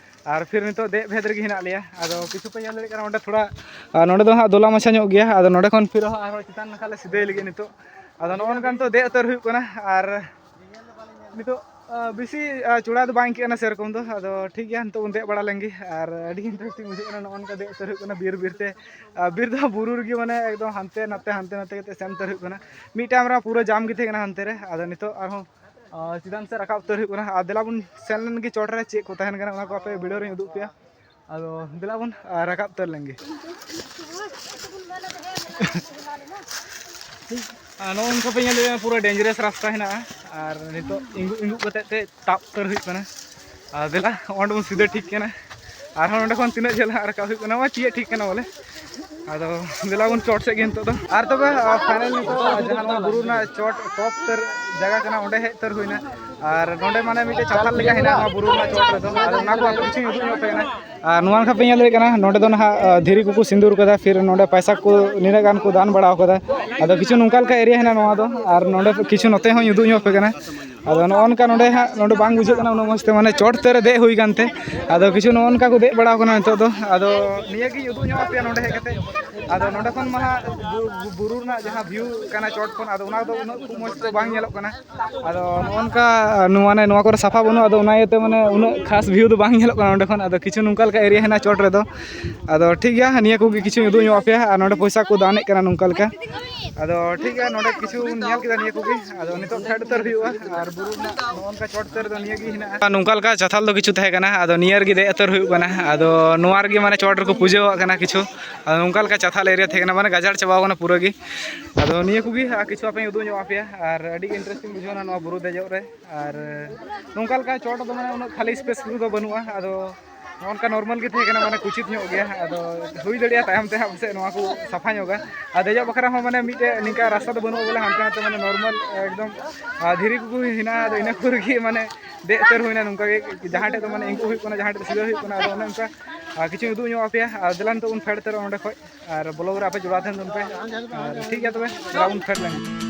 ᱟᱨ ᱯᱷᱤᱨ ᱱᱤᱛᱚᱜ ᱫᱮᱡ ᱵᱷᱮᱫ ᱨᱮᱜᱮ ᱦᱮᱱᱟᱜ ᱞᱮᱭᱟ᱾ ᱟᱫᱚ ᱠᱤᱪᱷᱩ ᱯᱮ ᱧᱮᱞ ᱫᱟᱲᱮᱭᱟᱜ ᱠᱟᱱᱟ ᱚᱸᱰᱮ ᱛᱷᱚᱲᱟ, ᱟᱨ ᱱᱚᱸᱰᱮ ᱫᱚ ᱦᱟᱸᱜ ᱫᱚᱞᱟ ᱢᱟᱪᱷᱟ ᱧᱚᱜ ᱜᱮᱭᱟ᱾ ᱟᱫᱚ ᱱᱚᱸᱰᱮ ᱠᱷᱚᱱ ᱯᱷᱤᱨ ᱦᱚᱸ ᱟᱨᱦᱚᱸ ᱪᱮᱛᱟᱱ ᱱᱟᱠᱷᱟ ᱞᱮ ᱥᱤᱫᱷᱟᱹᱭ ᱞᱟᱹᱜᱤᱫ ᱱᱤᱛᱚᱜ᱾ ᱟᱫᱚ ᱱᱚᱜᱼᱚ ᱱᱚᱝᱠᱟ ᱱᱤᱛᱚᱜ ᱫᱮᱡ ᱩᱛᱟᱹᱨ ᱦᱩᱭᱩᱜ ᱠᱟᱱᱟ᱾ ᱟᱨ ᱱᱤᱛᱚᱜ, ᱟ, ᱵᱮᱥᱤ, ᱟ, ᱪᱚᱲᱟ ᱫᱚ ᱵᱟᱝ ᱟᱹᱭᱠᱟᱹᱜ ᱠᱟᱱᱟ ᱥᱮᱨᱚᱠᱚᱢ ᱫᱚ᱾ ᱟᱫᱚ ᱴᱷᱤᱠ ᱜᱮᱭᱟ, ᱱᱤᱛᱚᱜ ᱵᱚᱱ ᱫᱮᱡ ᱵᱟᱲᱟ ᱞᱮᱱ ᱜᱮ᱾ ᱟᱨ ᱟᱹᱰᱤ interesting ᱵᱩᱡᱷᱟᱹᱜ ᱠᱟᱱᱟ ᱱᱚᱜᱼᱚ ᱱᱚᱝᱠᱟ ᱫᱮᱡ ᱩᱛᱟᱹᱨ ᱦᱩᱭᱩᱜ ᱠᱟᱱᱟ ᱵᱤᱨ ᱵᱤᱨ ᱛᱮ᱾ ᱟᱨ ᱵᱤᱨ ᱫᱚ ᱵᱩᱨᱩ ᱨᱮᱜᱮ, ᱢᱟᱱᱮ ᱮᱠᱫᱚᱢ ᱦᱟᱱᱛᱮ ᱱᱟᱛᱮ, ᱦᱟᱱᱛᱮ ᱱᱟᱛᱮ ᱠᱟᱛᱮ ᱥᱮᱱ ᱩᱛᱟᱹᱨ ᱦᱩᱭᱩᱜ ᱠᱟᱱᱟ᱾ ᱢᱤᱫᱴᱟᱝ ᱨᱮ ᱯᱩᱨᱟᱹ ᱡᱟᱢ ᱜᱮ ᱛᱟᱦᱮᱸ ᱠᱟᱱᱟ ᱦᱟᱱᱛᱮ ᱨᱮ᱾ ᱟᱫᱚ ᱱᱤᱛᱚᱜ ᱟᱨᱦᱚᱸ, ᱟ, ᱪᱮᱛᱟᱱ ᱥᱮᱫ ᱨᱟᱠᱟᱵ ᱩᱛᱟᱹᱨ ᱦᱩᱭᱩᱜ ᱠᱟᱱᱟ᱾ ᱟᱨ ᱫᱮᱞᱟ ᱵᱚᱱ ᱥᱮᱱ ᱞᱮᱱ ᱜᱮ ᱪᱚᱴ ᱨᱮ ᱪᱮᱫ ᱠᱚ ᱛᱟᱦᱮᱱ ᱠᱟᱱᱟ, ᱚᱱᱟ ᱠᱚ ᱟᱯᱮ video ᱨᱤᱧ ᱩᱫᱩᱜ ᱯᱮᱭᱟ᱾ ᱟᱫᱚ ᱫᱮᱞᱟ ᱵᱚᱱ, ᱟ, ᱨᱟᱠᱟᱵ ᱩᱛᱟᱹᱨ ᱞᱮᱱ ᱜᱮ᱾ ᱟᱨ ᱱᱚᱜᱼᱚ ᱱᱚᱝᱠᱟ ᱯᱮ ᱧᱮᱞ ᱫᱟᱲᱮᱭᱟᱜᱼᱟ, ᱯᱩᱨᱟᱹ dangerous ᱨᱟᱥᱛᱟ ᱦᱮᱱᱟᱜᱼᱟ᱾ ᱟᱨ ᱱᱤᱛᱚᱜ ᱤᱸᱜᱩᱜ ᱤᱸᱜᱩᱜ ᱠᱟᱛᱮ ᱛᱮ ᱛᱟᱵ ᱩᱛᱟᱹᱨ ᱦᱩᱭᱩᱜ ᱠᱟᱱᱟ᱾ ᱟᱨ ᱫᱮᱞᱟ, ᱚᱸᱰᱮ ᱵᱚᱱ ᱥᱤᱫᱷᱟᱹ ᱴᱷᱤᱠ ᱠᱟᱱᱟ᱾ ᱟᱨᱦᱚᱸ ᱱᱚᱸᱰᱮ ᱠᱷᱚᱱ ᱛᱤᱱᱟᱹᱜ ᱡᱷᱟᱹᱞ ᱦᱟᱸᱜ ᱨᱟᱠᱟᱵ ᱦᱩᱭᱩᱜ ᱠᱟᱱᱟ, ᱱᱚᱣᱟ ᱛᱤᱭᱟᱹᱜ ᱴᱷᱤᱠ ᱠᱟᱱᱟ ᱵᱚᱞᱮ᱾ ᱟᱫᱚ ᱫᱮᱞᱟ ᱵᱚᱱ ᱪᱚᱴ ᱥᱮᱫ ᱜᱮ ᱱᱤᱛᱚᱜ ᱫᱚ᱾ ᱟᱨ ᱛᱚᱵᱮ, ᱟ, finally ᱱᱤᱛᱚᱜ ᱫᱚ ᱡᱟᱦᱟᱸ ᱱᱚᱣᱟ ᱵᱩᱨᱩ ᱨᱮᱱᱟᱜ ᱪᱚᱴ top ᱩᱛᱟᱹᱨ ᱡᱟᱭᱜᱟ ᱠᱟᱱᱟ, ᱚᱸᱰᱮ ᱦᱮᱡ ᱩᱛᱟᱹᱨ ᱦᱩᱭᱱᱟ᱾ ᱟᱨ ᱱᱚᱸᱰᱮ ᱢᱟᱱᱮ ᱢᱤᱫᱴᱮᱡ ᱪᱟᱛᱷᱟᱞ ᱞᱮᱠᱟ ᱦᱮᱱᱟᱜᱼᱟ ᱱᱚᱣᱟ ᱵᱩᱨᱩ ᱨᱮᱱᱟᱜ ᱪᱚᱴ ᱨᱮᱫᱚ᱾ ᱟᱫᱚ ᱚᱱᱟ ᱠᱚ ᱟᱯᱮ ᱠᱤᱪᱷᱩᱧ ᱩᱫᱩᱜ ᱧᱚᱜ ᱟᱯᱮ ᱠᱟᱱᱟ᱾ ᱟᱨ ᱱᱚᱣᱟ ᱱᱟᱠᱷᱟ ᱯᱮ ᱧᱮᱞ ᱫᱟᱲᱮᱭᱟᱜ ᱠᱟᱱᱟ, ᱱᱚᱸᱰᱮ ᱫᱚ ᱱᱟᱦᱟᱜ, ᱟ, ᱫᱷᱤᱨᱤ ᱠᱚᱠᱚ ᱥᱤᱸᱫᱩᱨ ᱠᱟᱫᱟ, ᱯᱷᱤᱨ ᱱᱚᱸᱰᱮ ᱯᱚᱭᱥᱟ ᱠᱚ ᱱᱤᱱᱟᱹᱜ ᱜᱟᱱ ᱠᱚ ᱫᱟᱱ ᱵᱟᱲᱟ ᱠᱟᱫᱟ᱾ ᱟᱫᱚ ᱠᱤᱪᱷᱩ ᱱᱚᱝᱠᱟ ᱞᱮᱠᱟ area ᱦᱮᱱᱟᱜᱼᱟ ᱱᱚᱣᱟ ᱫᱚ᱾ ᱟᱨ ᱱᱚᱸᱰᱮ ᱠᱤᱪᱷᱩ ᱱᱚᱛᱮ ᱦᱚᱸᱧ ᱩᱫᱩᱜ ᱧᱚᱜ ᱟᱯᱮ ᱠᱟᱱᱟ᱾ ᱟᱫᱚ ᱱᱚᱜᱼᱚ ᱱᱚᱝᱠᱟ ᱱᱚᱸᱰᱮ ᱦᱟᱸᱜ, ᱱᱚᱸᱰᱮ ᱵᱟᱝ ᱵᱩᱡᱷᱟᱹᱜ ᱠᱟᱱᱟ ᱩᱱᱟᱹᱜ ᱢᱚᱡᱽ ᱛᱮ, ᱢᱟᱱᱮ ᱪᱚᱴ ᱩᱛᱟᱹᱨ ᱨᱮ ᱫᱮᱡ ᱦᱩᱭ ᱠᱟᱱᱛᱮ᱾ ᱟᱫᱚ ᱠᱤᱪᱷᱩ ᱱᱚᱜᱼᱚ ᱱᱚᱝᱠᱟ ᱠᱚ ᱫᱮᱡ ᱵᱟᱲᱟ ᱠᱟᱱᱟ ᱱᱤᱛᱚᱜ ᱫᱚ᱾ ᱟᱫᱚ ᱱᱤᱭᱟᱹ ᱜᱤᱧ ᱩᱫᱩᱜ ᱧᱚᱜ ᱟᱯᱮᱭᱟ ᱱᱚᱸᱰᱮ ᱦᱮᱡ ᱠᱟᱛᱮ᱾ ᱟᱫᱚ ᱱᱚᱸᱰᱮ ᱠᱷᱚᱱ ᱢᱟ ᱦᱟᱸᱜ ᱵᱩ-, ᱵᱩ-, ᱵᱩᱨᱩ ᱨᱮᱱᱟᱜ ᱡᱟᱦᱟᱸ view ᱠᱟᱱᱟ ᱪᱚᱴ ᱠᱷᱚᱱ, ᱟᱫᱚ ᱚᱱᱟ ᱫᱚ ᱩᱱᱟᱹᱜ ᱠᱷᱩᱵ ᱢᱚᱡᱽ ᱫᱚ ᱵᱟᱝ ᱧᱮᱞᱚᱜ ᱠᱟᱱᱟ᱾ ᱟᱫᱚ ᱱᱚᱜᱼᱚ ᱱᱚᱝᱠᱟ, ᱱᱚᱣᱟ, ᱢᱟᱱᱮ ᱱᱚᱣᱟ ᱠᱚᱨᱮ ᱥᱟᱯᱷᱟ ᱵᱟᱹᱱᱩᱜᱼᱟ, ᱟᱫᱚ ᱚᱱᱟ ᱤᱭᱟᱹᱛᱮ ᱢᱟᱱᱮ ᱩᱱᱟᱹᱜ ᱠᱷᱟᱥ view ᱫᱚ ᱵᱟᱝ ᱧᱮᱞᱚᱜ ᱠᱟᱱᱟ ᱱᱚᱸᱰᱮ ᱠᱷᱚᱱ᱾ ᱟᱫᱚ ᱠᱤᱪᱷᱩ ᱱᱚᱝᱠᱟ ᱞᱮᱠᱟ area ᱦᱮᱱᱟᱜᱼᱟ ᱪᱚᱴ ᱨᱮᱫᱚ᱾ ᱟᱫᱚ ᱴᱷᱤᱠ ᱜᱮᱭᱟ, ᱱᱤᱭᱟᱹ ᱠᱚᱜᱮ ᱠᱤᱪᱷᱩᱧ ᱩᱫᱩᱜ ᱧᱚᱜ ᱟᱯᱮᱭᱟ᱾ ᱟᱨ ᱱᱚᱸᱰᱮ ᱯᱚᱭᱥᱟ ᱠᱚ ᱫᱟᱱᱮᱜ ᱠᱟᱱᱟ ᱱᱚᱝᱠᱟ ᱞᱮᱠᱟ᱾ ᱟᱫᱚ ᱴᱷᱤᱠ ᱜᱮᱭᱟ, ᱱᱚᱰᱮ ᱠᱤᱪᱷᱩ ᱧᱮᱞ ᱠᱮᱫᱟ ᱱᱤᱭᱟᱹ ᱠᱚᱜᱮ᱾ ᱟᱫᱚ ᱱᱤᱛᱚᱜ ᱯᱷᱮᱰ ᱩᱛᱟᱹᱨ ᱦᱩᱭᱩᱜᱼᱟ, ᱟᱨ ᱵᱩᱨᱩ ᱨᱮᱱᱟᱜ ᱱᱚᱜᱼᱚ ᱱᱚᱝᱠᱟ ᱪᱚᱴ ᱩᱛᱟᱹᱨ ᱫᱚ ᱱᱤᱭᱟᱹ ᱜᱮ ᱦᱮᱱᱟᱜᱼᱟ᱾ ᱱᱚᱝᱠᱟ ᱞᱮᱠᱟ ᱪᱟᱛᱷᱟᱞ ᱫᱚ ᱠᱤᱪᱷᱩ ᱛᱟᱦᱮᱸ ᱠᱟᱱᱟ, ᱟᱫᱚ ᱱᱤᱭᱟᱹ ᱨᱮᱜᱮ ᱫᱮᱡ ᱩᱛᱟᱹᱨ ᱦᱩᱭᱩᱜ ᱠᱟᱱᱟ᱾ ᱟᱫᱚ ᱱᱚᱣᱟ ᱨᱮᱜᱮ ᱢᱟᱱᱮ ᱪᱚᱴ ᱨᱮᱠᱚ ᱯᱩᱡᱟᱹᱣᱟᱜ ᱠᱟᱱᱟ ᱠᱤᱪᱷᱩ᱾ ᱟᱫᱚ ᱱᱚᱝᱠᱟ ᱞᱮᱠᱟ ᱪᱟᱛᱷᱟᱞ ᱮᱨᱤᱭᱟ ᱛᱟᱦᱮᱸ ᱠᱟᱱᱟ, ᱢᱟᱱᱮ ᱜᱟᱡᱟᱲ ᱪᱟᱵᱟᱣ ᱠᱟᱱᱟ ᱯᱩᱨᱟᱹ ᱜᱮ᱾ ᱟᱫᱚ ᱱᱤᱭᱟᱹ ᱠᱚᱜᱮ ᱟᱨ ᱠᱤᱪᱷᱩ ᱟᱯᱮᱧ ᱩᱫᱩᱜ ᱧᱚᱜ ᱟᱯᱮᱭᱟ, ᱟᱨ ᱟᱹᱰᱤ ᱤᱱᱴᱟᱨᱮᱥᱴᱤᱝ ᱵᱩᱡᱷᱟᱹᱣ ᱮᱱᱟ ᱱᱚᱣᱟ ᱵᱩᱨᱩ ᱫᱮᱡᱚᱜ ᱨᱮ᱾ ᱟᱨ ᱱᱚᱝᱠᱟ ᱞᱮᱠᱟ ᱪᱚᱴ ᱫᱚ ᱢᱟᱱᱮ ᱩᱱᱟᱹᱜ ᱠᱷᱟᱹᱞᱤ ᱥᱯᱮᱥ ᱠᱚᱫᱚ ᱵᱟᱹᱱᱩᱜᱼᱟ᱾ ᱟᱫᱚ ᱱᱚᱜᱼᱚ ᱱᱚᱝᱠᱟ ᱱᱚᱨᱢᱟᱞ ᱜᱮ ᱛᱟᱦᱮᱸ ᱠᱟᱱᱟ, ᱢᱟᱱᱮ ᱠᱩᱪᱤᱛ ᱧᱚᱜ ᱜᱮᱭᱟ᱾ ᱟᱫᱚ ᱦᱩᱭ ᱫᱟᱲᱮᱭᱟᱜᱼᱟ ᱛᱟᱭᱚᱢ ᱛᱮ ᱦᱟᱸᱜ ᱯᱟᱥᱮᱡ ᱱᱚᱣᱟ ᱠᱚ ᱥᱟᱯᱷᱟ ᱧᱚᱜᱟ᱾ ᱟᱨ ᱫᱮᱡᱚᱜ ᱵᱟᱠᱷᱨᱟ ᱦᱚᱸ ᱢᱟᱱᱮ ᱢᱤᱫᱴᱮᱡ ᱱᱤᱝᱠᱟ ᱨᱟᱥᱛᱟ ᱫᱚ ᱵᱟᱹᱱᱩᱜᱼᱟ ᱵᱚᱞᱮ, ᱦᱟᱱᱛᱮ ᱱᱟᱛᱮ ᱢᱟᱱᱮ ᱱᱚᱨᱢᱟᱞ ᱮᱠᱫᱚᱢ, ᱟᱨ ᱫᱷᱤᱨᱤ ᱠᱚᱠᱚ ᱦᱮᱱᱟᱜᱼᱟ᱾ ᱟᱫᱚ ᱤᱱᱟᱹ ᱠᱚᱨᱮ ᱜᱮ ᱢᱟᱱᱮ ᱫᱮᱡ ᱩᱛᱟᱹᱨ ᱦᱩᱭᱱᱟ ᱱᱚᱝᱠᱟ ᱜᱮ, ᱡᱟᱦᱟᱸ ᱴᱷᱮᱡ ᱫᱚ ᱢᱟᱱᱮ ᱤᱝᱠᱩ ᱦᱩᱭᱩᱜ ᱠᱟᱱᱟ, ᱡᱟᱦᱟᱸ ᱴᱷᱮᱡ ᱫᱚ ᱥᱤᱫᱷᱟᱹ ᱦᱩᱭᱩᱜ ᱠᱟᱱᱟ᱾ ᱟᱫᱚ ᱚᱱᱮ ᱚᱱᱠᱟ ᱟᱨ ᱠᱤᱪᱷᱩᱧ ᱩᱫᱩᱜ ᱧᱚᱜ ᱟᱯᱮᱭᱟ᱾ ᱟᱨ ᱫᱮᱞᱟ ᱱᱤᱛᱚᱜ ᱵᱚᱱ ᱯᱷᱮᱰ ᱩᱛᱟᱹᱨᱚᱜᱼᱟ ᱚᱸᱰᱮ ᱠᱷᱚᱡ, ᱟᱨ ᱵᱞᱚᱜ ᱨᱮ ᱟᱯᱮ ᱡᱚᱲᱟᱣ ᱛᱟᱦᱮᱱ ᱛᱟᱵᱚᱱ ᱯᱮ᱾ ᱟᱨ ᱴᱷᱤᱠ ᱜᱮᱭᱟ ᱛᱚᱵᱮ, ᱫᱮᱞᱟ ᱵᱚᱱ ᱯᱷᱮᱰ ᱞᱮᱱ ᱜᱮ᱾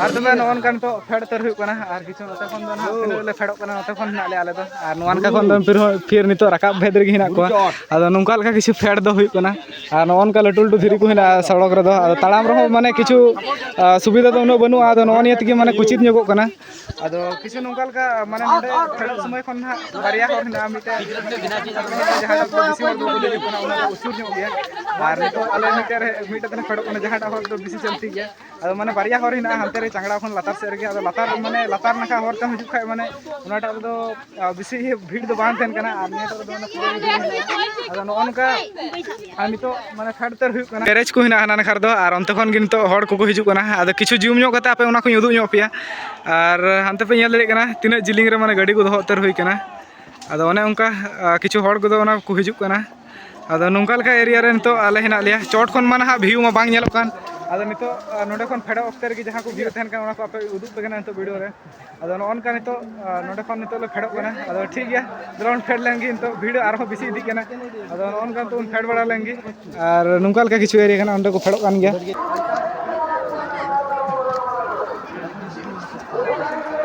ᱟᱨ ᱛᱚᱵᱮ ᱱᱚᱜᱼᱚ ᱱᱚᱝᱠᱟ ᱱᱤᱛᱚᱜ ᱯᱷᱮᱰ ᱩᱛᱟᱹᱨ ᱦᱩᱭᱩᱜ ᱠᱟᱱᱟ᱾ ᱟᱨ ᱠᱤᱪᱷᱩ ᱱᱚᱛᱮ ᱠᱷᱚᱱ ᱫᱚ ᱱᱟᱦᱟᱜ ᱛᱤᱱᱟᱹᱜ ᱞᱮ ᱯᱷᱮᱰᱚᱜ ᱠᱟᱱᱟ, ᱱᱚᱛᱮ ᱠᱷᱚᱱ ᱦᱮᱱᱟᱜ ᱞᱮᱭᱟ ᱟᱞᱮ ᱫᱚ᱾ ᱟᱨ ᱱᱚᱣᱟ ᱱᱟᱠᱷᱟ ᱠᱷᱚᱱ ᱫᱚ ᱯᱷᱤᱨ ᱦᱚᱸ, ᱯᱷᱤᱨ ᱱᱤᱛᱚᱜ ᱨᱟᱠᱟᱵ ᱵᱷᱮᱫ ᱨᱮᱜᱮ ᱦᱮᱱᱟᱜ ᱠᱚᱣᱟ᱾ ᱟᱫᱚ ᱱᱚᱝᱠᱟ ᱞᱮᱠᱟ ᱠᱤᱪᱷᱩ ᱯᱷᱮᱰ ᱫᱚ ᱦᱩᱭᱩᱜ ᱠᱟᱱᱟ᱾ ᱟᱨ ᱱᱚᱜᱼᱚ ᱱᱚᱝᱠᱟ ᱞᱟᱹᱴᱩ ᱞᱟᱹᱴᱩ ᱫᱷᱤᱨᱤ ᱠᱚ ᱦᱮᱱᱟᱜᱼᱟ ᱥᱚᱲᱚᱠ ᱨᱮᱫᱚ᱾ ᱟᱫᱚ ᱛᱟᱲᱟᱢ ᱨᱮᱦᱚᱸ ᱢᱟᱱᱮ ᱠᱤᱪᱷᱩ, ᱟ, ᱥᱩᱵᱤᱫᱷᱟ ᱫᱚ ᱩᱱᱟᱹᱜ ᱵᱟᱹᱱᱩᱜᱼᱟ᱾ ᱟᱫᱚ ᱱᱚᱜᱼᱚ ᱱᱤᱭᱟᱹ ᱛᱮᱜᱮ ᱢᱟᱱᱮ ᱠᱩᱪᱤᱛ ᱧᱚᱜᱚᱜ ᱠᱟᱱᱟ᱾ ᱟᱫᱚ ᱠᱤᱪᱷᱩ ᱱᱚᱝᱠᱟ ᱞᱮᱠᱟ ᱢᱟᱱᱮ ᱱᱚᱰᱮ ᱯᱷᱮᱰᱚᱜ ᱥᱚᱢᱚᱭ ᱠᱷᱚᱱ ᱱᱟᱦᱟᱜ ᱵᱟᱨᱭᱟ ᱦᱚᱨ ᱦᱮᱱᱟᱜᱼᱟ, ᱢᱤᱫᱴᱮᱱ ᱡᱟᱦᱟᱸ ᱫᱚ ᱵᱮᱥᱤ ᱦᱚᱲ ᱫᱚᱠᱚ ᱫᱮᱡᱚᱜ ᱠᱟᱱᱟ, ᱚᱱᱟ ᱫᱚ ᱩᱥᱩᱞ ᱧᱚᱜ ᱜᱮᱭᱟ᱾ ᱟᱨ ᱱᱤᱛᱚᱜ ᱟᱞᱮ ᱢᱤᱫᱴᱮᱱ ᱨᱮ, ᱢᱤᱫᱴᱮᱱ ᱛᱮᱞᱮ ᱯᱷᱮᱰᱚᱜ ᱠᱟᱱᱟ, ᱡᱟᱦᱟᱸᱴᱟᱜ ᱦᱚᱨ ᱫᱚ ᱵᱮᱥᱤ ᱪᱚᱞᱛᱤ ᱜᱮᱭᱟ᱾ ᱟᱫᱚ ᱢᱟᱱᱮ ᱵᱟᱨᱭᱟ ᱦᱚᱨ ᱦᱮᱱᱟᱜᱼᱟ, ᱦᱟᱱᱛᱮ ᱨᱮ ᱪᱟᱝᱲᱟ ᱠᱷᱚᱱ ᱞᱟᱛᱟᱨ ᱥᱮᱫ ᱨᱮᱜᱮ᱾ ᱟᱫᱚ ᱞᱟᱛᱟᱨ ᱢᱟᱱᱮ ᱞᱟᱛᱟᱨ ᱱᱟᱠᱷᱟ ᱦᱚᱨ ᱛᱮᱢ ᱦᱤᱡᱩᱜ ᱠᱷᱟᱡ ᱢᱟᱱᱮ ᱚᱱᱟᱴᱟᱜ ᱨᱮᱫᱚ, ᱟ, ᱵᱮᱥᱤ ᱵᱷᱤᱲ ᱫᱚ ᱵᱟᱝ ᱛᱟᱦᱮᱱ ᱠᱟᱱᱟ᱾ ᱟᱨ ᱱᱤᱭᱟᱹ ᱴᱟᱜ ᱨᱮᱫᱚ ᱢᱟᱱᱮ ᱯᱩᱨᱟᱹ ᱜᱮ ᱵᱷᱤᱲ ᱢᱮᱱᱟᱜᱼᱟ᱾ ᱟᱫᱚ ᱱᱚᱜᱼᱚ ᱱᱚᱝᱠᱟ ᱟᱨ ᱱᱤᱛᱚᱜ ᱢᱟᱱᱮ ᱯᱷᱮᱰ ᱩᱛᱟᱹᱨ ᱦᱩᱭᱩᱜ ᱠᱟᱱᱟ᱾ ᱜᱮᱨᱮᱡᱽ ᱠᱚ ᱦᱮᱱᱟᱜᱼᱟ ᱦᱟᱱᱟ ᱱᱟᱠᱷᱟ ᱨᱮᱫᱚ, ᱟᱨ ᱚᱱᱛᱮ ᱠᱷᱚᱱ ᱜᱮ ᱱᱤᱛᱚᱜ ᱦᱚᱲ ᱠᱚᱠᱚ ᱦᱤᱡᱩᱜ ᱠᱟᱱᱟ᱾ ᱟᱫᱚ ᱠᱤᱪᱷᱩ ᱡᱩᱢ ᱧᱚᱜ ᱠᱟᱛᱮ ᱟᱯᱮ ᱚᱱᱟ ᱠᱚᱧ ᱩᱫᱩᱜ ᱧᱚᱜ ᱯᱮᱭᱟ᱾ ᱟᱨ ᱦᱟᱱᱛᱮ ᱯᱮ ᱧᱮᱞ ᱫᱟᱲᱮᱭᱟᱜ ᱠᱟᱱᱟ ᱛᱤᱱᱟᱹᱜ ᱡᱤᱞᱤᱧ ᱨᱮ ᱢᱟᱱᱮ ᱜᱟᱹᱰᱤ ᱠᱚ ᱫᱚᱦᱚ ᱩᱛᱟᱹᱨ ᱦᱩᱭ ᱠᱟᱱᱟ᱾ ᱟᱫᱚ ᱚᱱᱮ ᱚᱱᱠᱟ, ᱟ, ᱠᱤᱪᱷᱩ ᱦᱚᱲ ᱠᱚᱫᱚ ᱚᱱᱟ ᱠᱚ ᱦᱤᱡᱩᱜ ᱠᱟᱱᱟ᱾ ᱟᱫᱚ ᱱᱚᱝᱠᱟ ᱞᱮᱠᱟ ᱮᱨᱤᱭᱟ ᱨᱮ ᱱᱤᱛᱚᱜ ᱟᱞᱮ ᱦᱮᱱᱟᱜ ᱞᱮᱭᱟ᱾ ᱪᱚᱴ ᱠᱷᱚᱱ ᱢᱟ ᱱᱟᱦᱟᱜ ᱵᱷᱤᱭᱩ ᱢᱟ ᱵᱟᱝ ᱧᱮᱞᱚᱜ ᱠᱟᱱ᱾ ᱟᱫᱚ ᱱᱤᱛᱚᱜ, ᱟ, ᱱᱚᱸᱰᱮ ᱠᱷᱚᱱ ᱯᱷᱮᱰᱚᱜ ᱚᱠᱛᱮ ᱨᱮᱜᱮ ᱡᱟᱦᱟᱸ ᱠᱚ ᱵᱷᱤᱭᱩ ᱛᱟᱦᱮᱱ ᱠᱟᱱᱟ, ᱚᱱᱟ ᱠᱚ ᱟᱯᱮ ᱩᱫᱩᱜ ᱯᱮ ᱠᱟᱱᱟ ᱱᱤᱛᱚᱜ ᱵᱷᱤᱰᱤᱭᱳ ᱨᱮ᱾ ᱟᱫᱚ ᱱᱚᱜᱼᱚ ᱱᱚᱝᱠᱟ ᱱᱤᱛᱚᱜ, ᱟ, ᱱᱚᱸᱰᱮ ᱠᱷᱚᱱ ᱱᱤᱛᱚᱜ ᱞᱮ ᱯᱷᱮᱰᱚᱜ ᱠᱟᱱᱟ᱾ ᱟᱫᱚ ᱴᱷᱤᱠ ᱜᱮᱭᱟ, ᱫᱮᱞᱟ ᱵᱚᱱ ᱯᱷᱮᱰ ᱞᱮᱱ ᱜᱮ, ᱱᱤᱛᱚᱜ ᱵᱷᱤᱲ ᱟᱨᱦᱚᱸ ᱵᱮᱥᱤ ᱤᱫᱤᱜ ᱠᱟᱱᱟ᱾ ᱟᱫᱚ ᱱᱚᱜᱼᱚ ᱱᱚᱝᱠᱟ ᱱᱤᱛᱚᱜ ᱵᱚᱱ ᱯᱷᱮᱰ ᱵᱟᱲᱟ ᱞᱮᱱ ᱜᱮ᱾ ᱟᱨ ᱱᱚᱝᱠᱟ ᱞᱮᱠᱟ ᱠᱤᱪᱷᱩ ᱮᱨᱤᱭᱟ ᱠᱟᱱᱟ, ᱚᱸᱰᱮ ᱠᱚ ᱯᱷᱮᱰᱚᱜ ᱠᱟᱱ ᱜᱮᱭᱟ᱾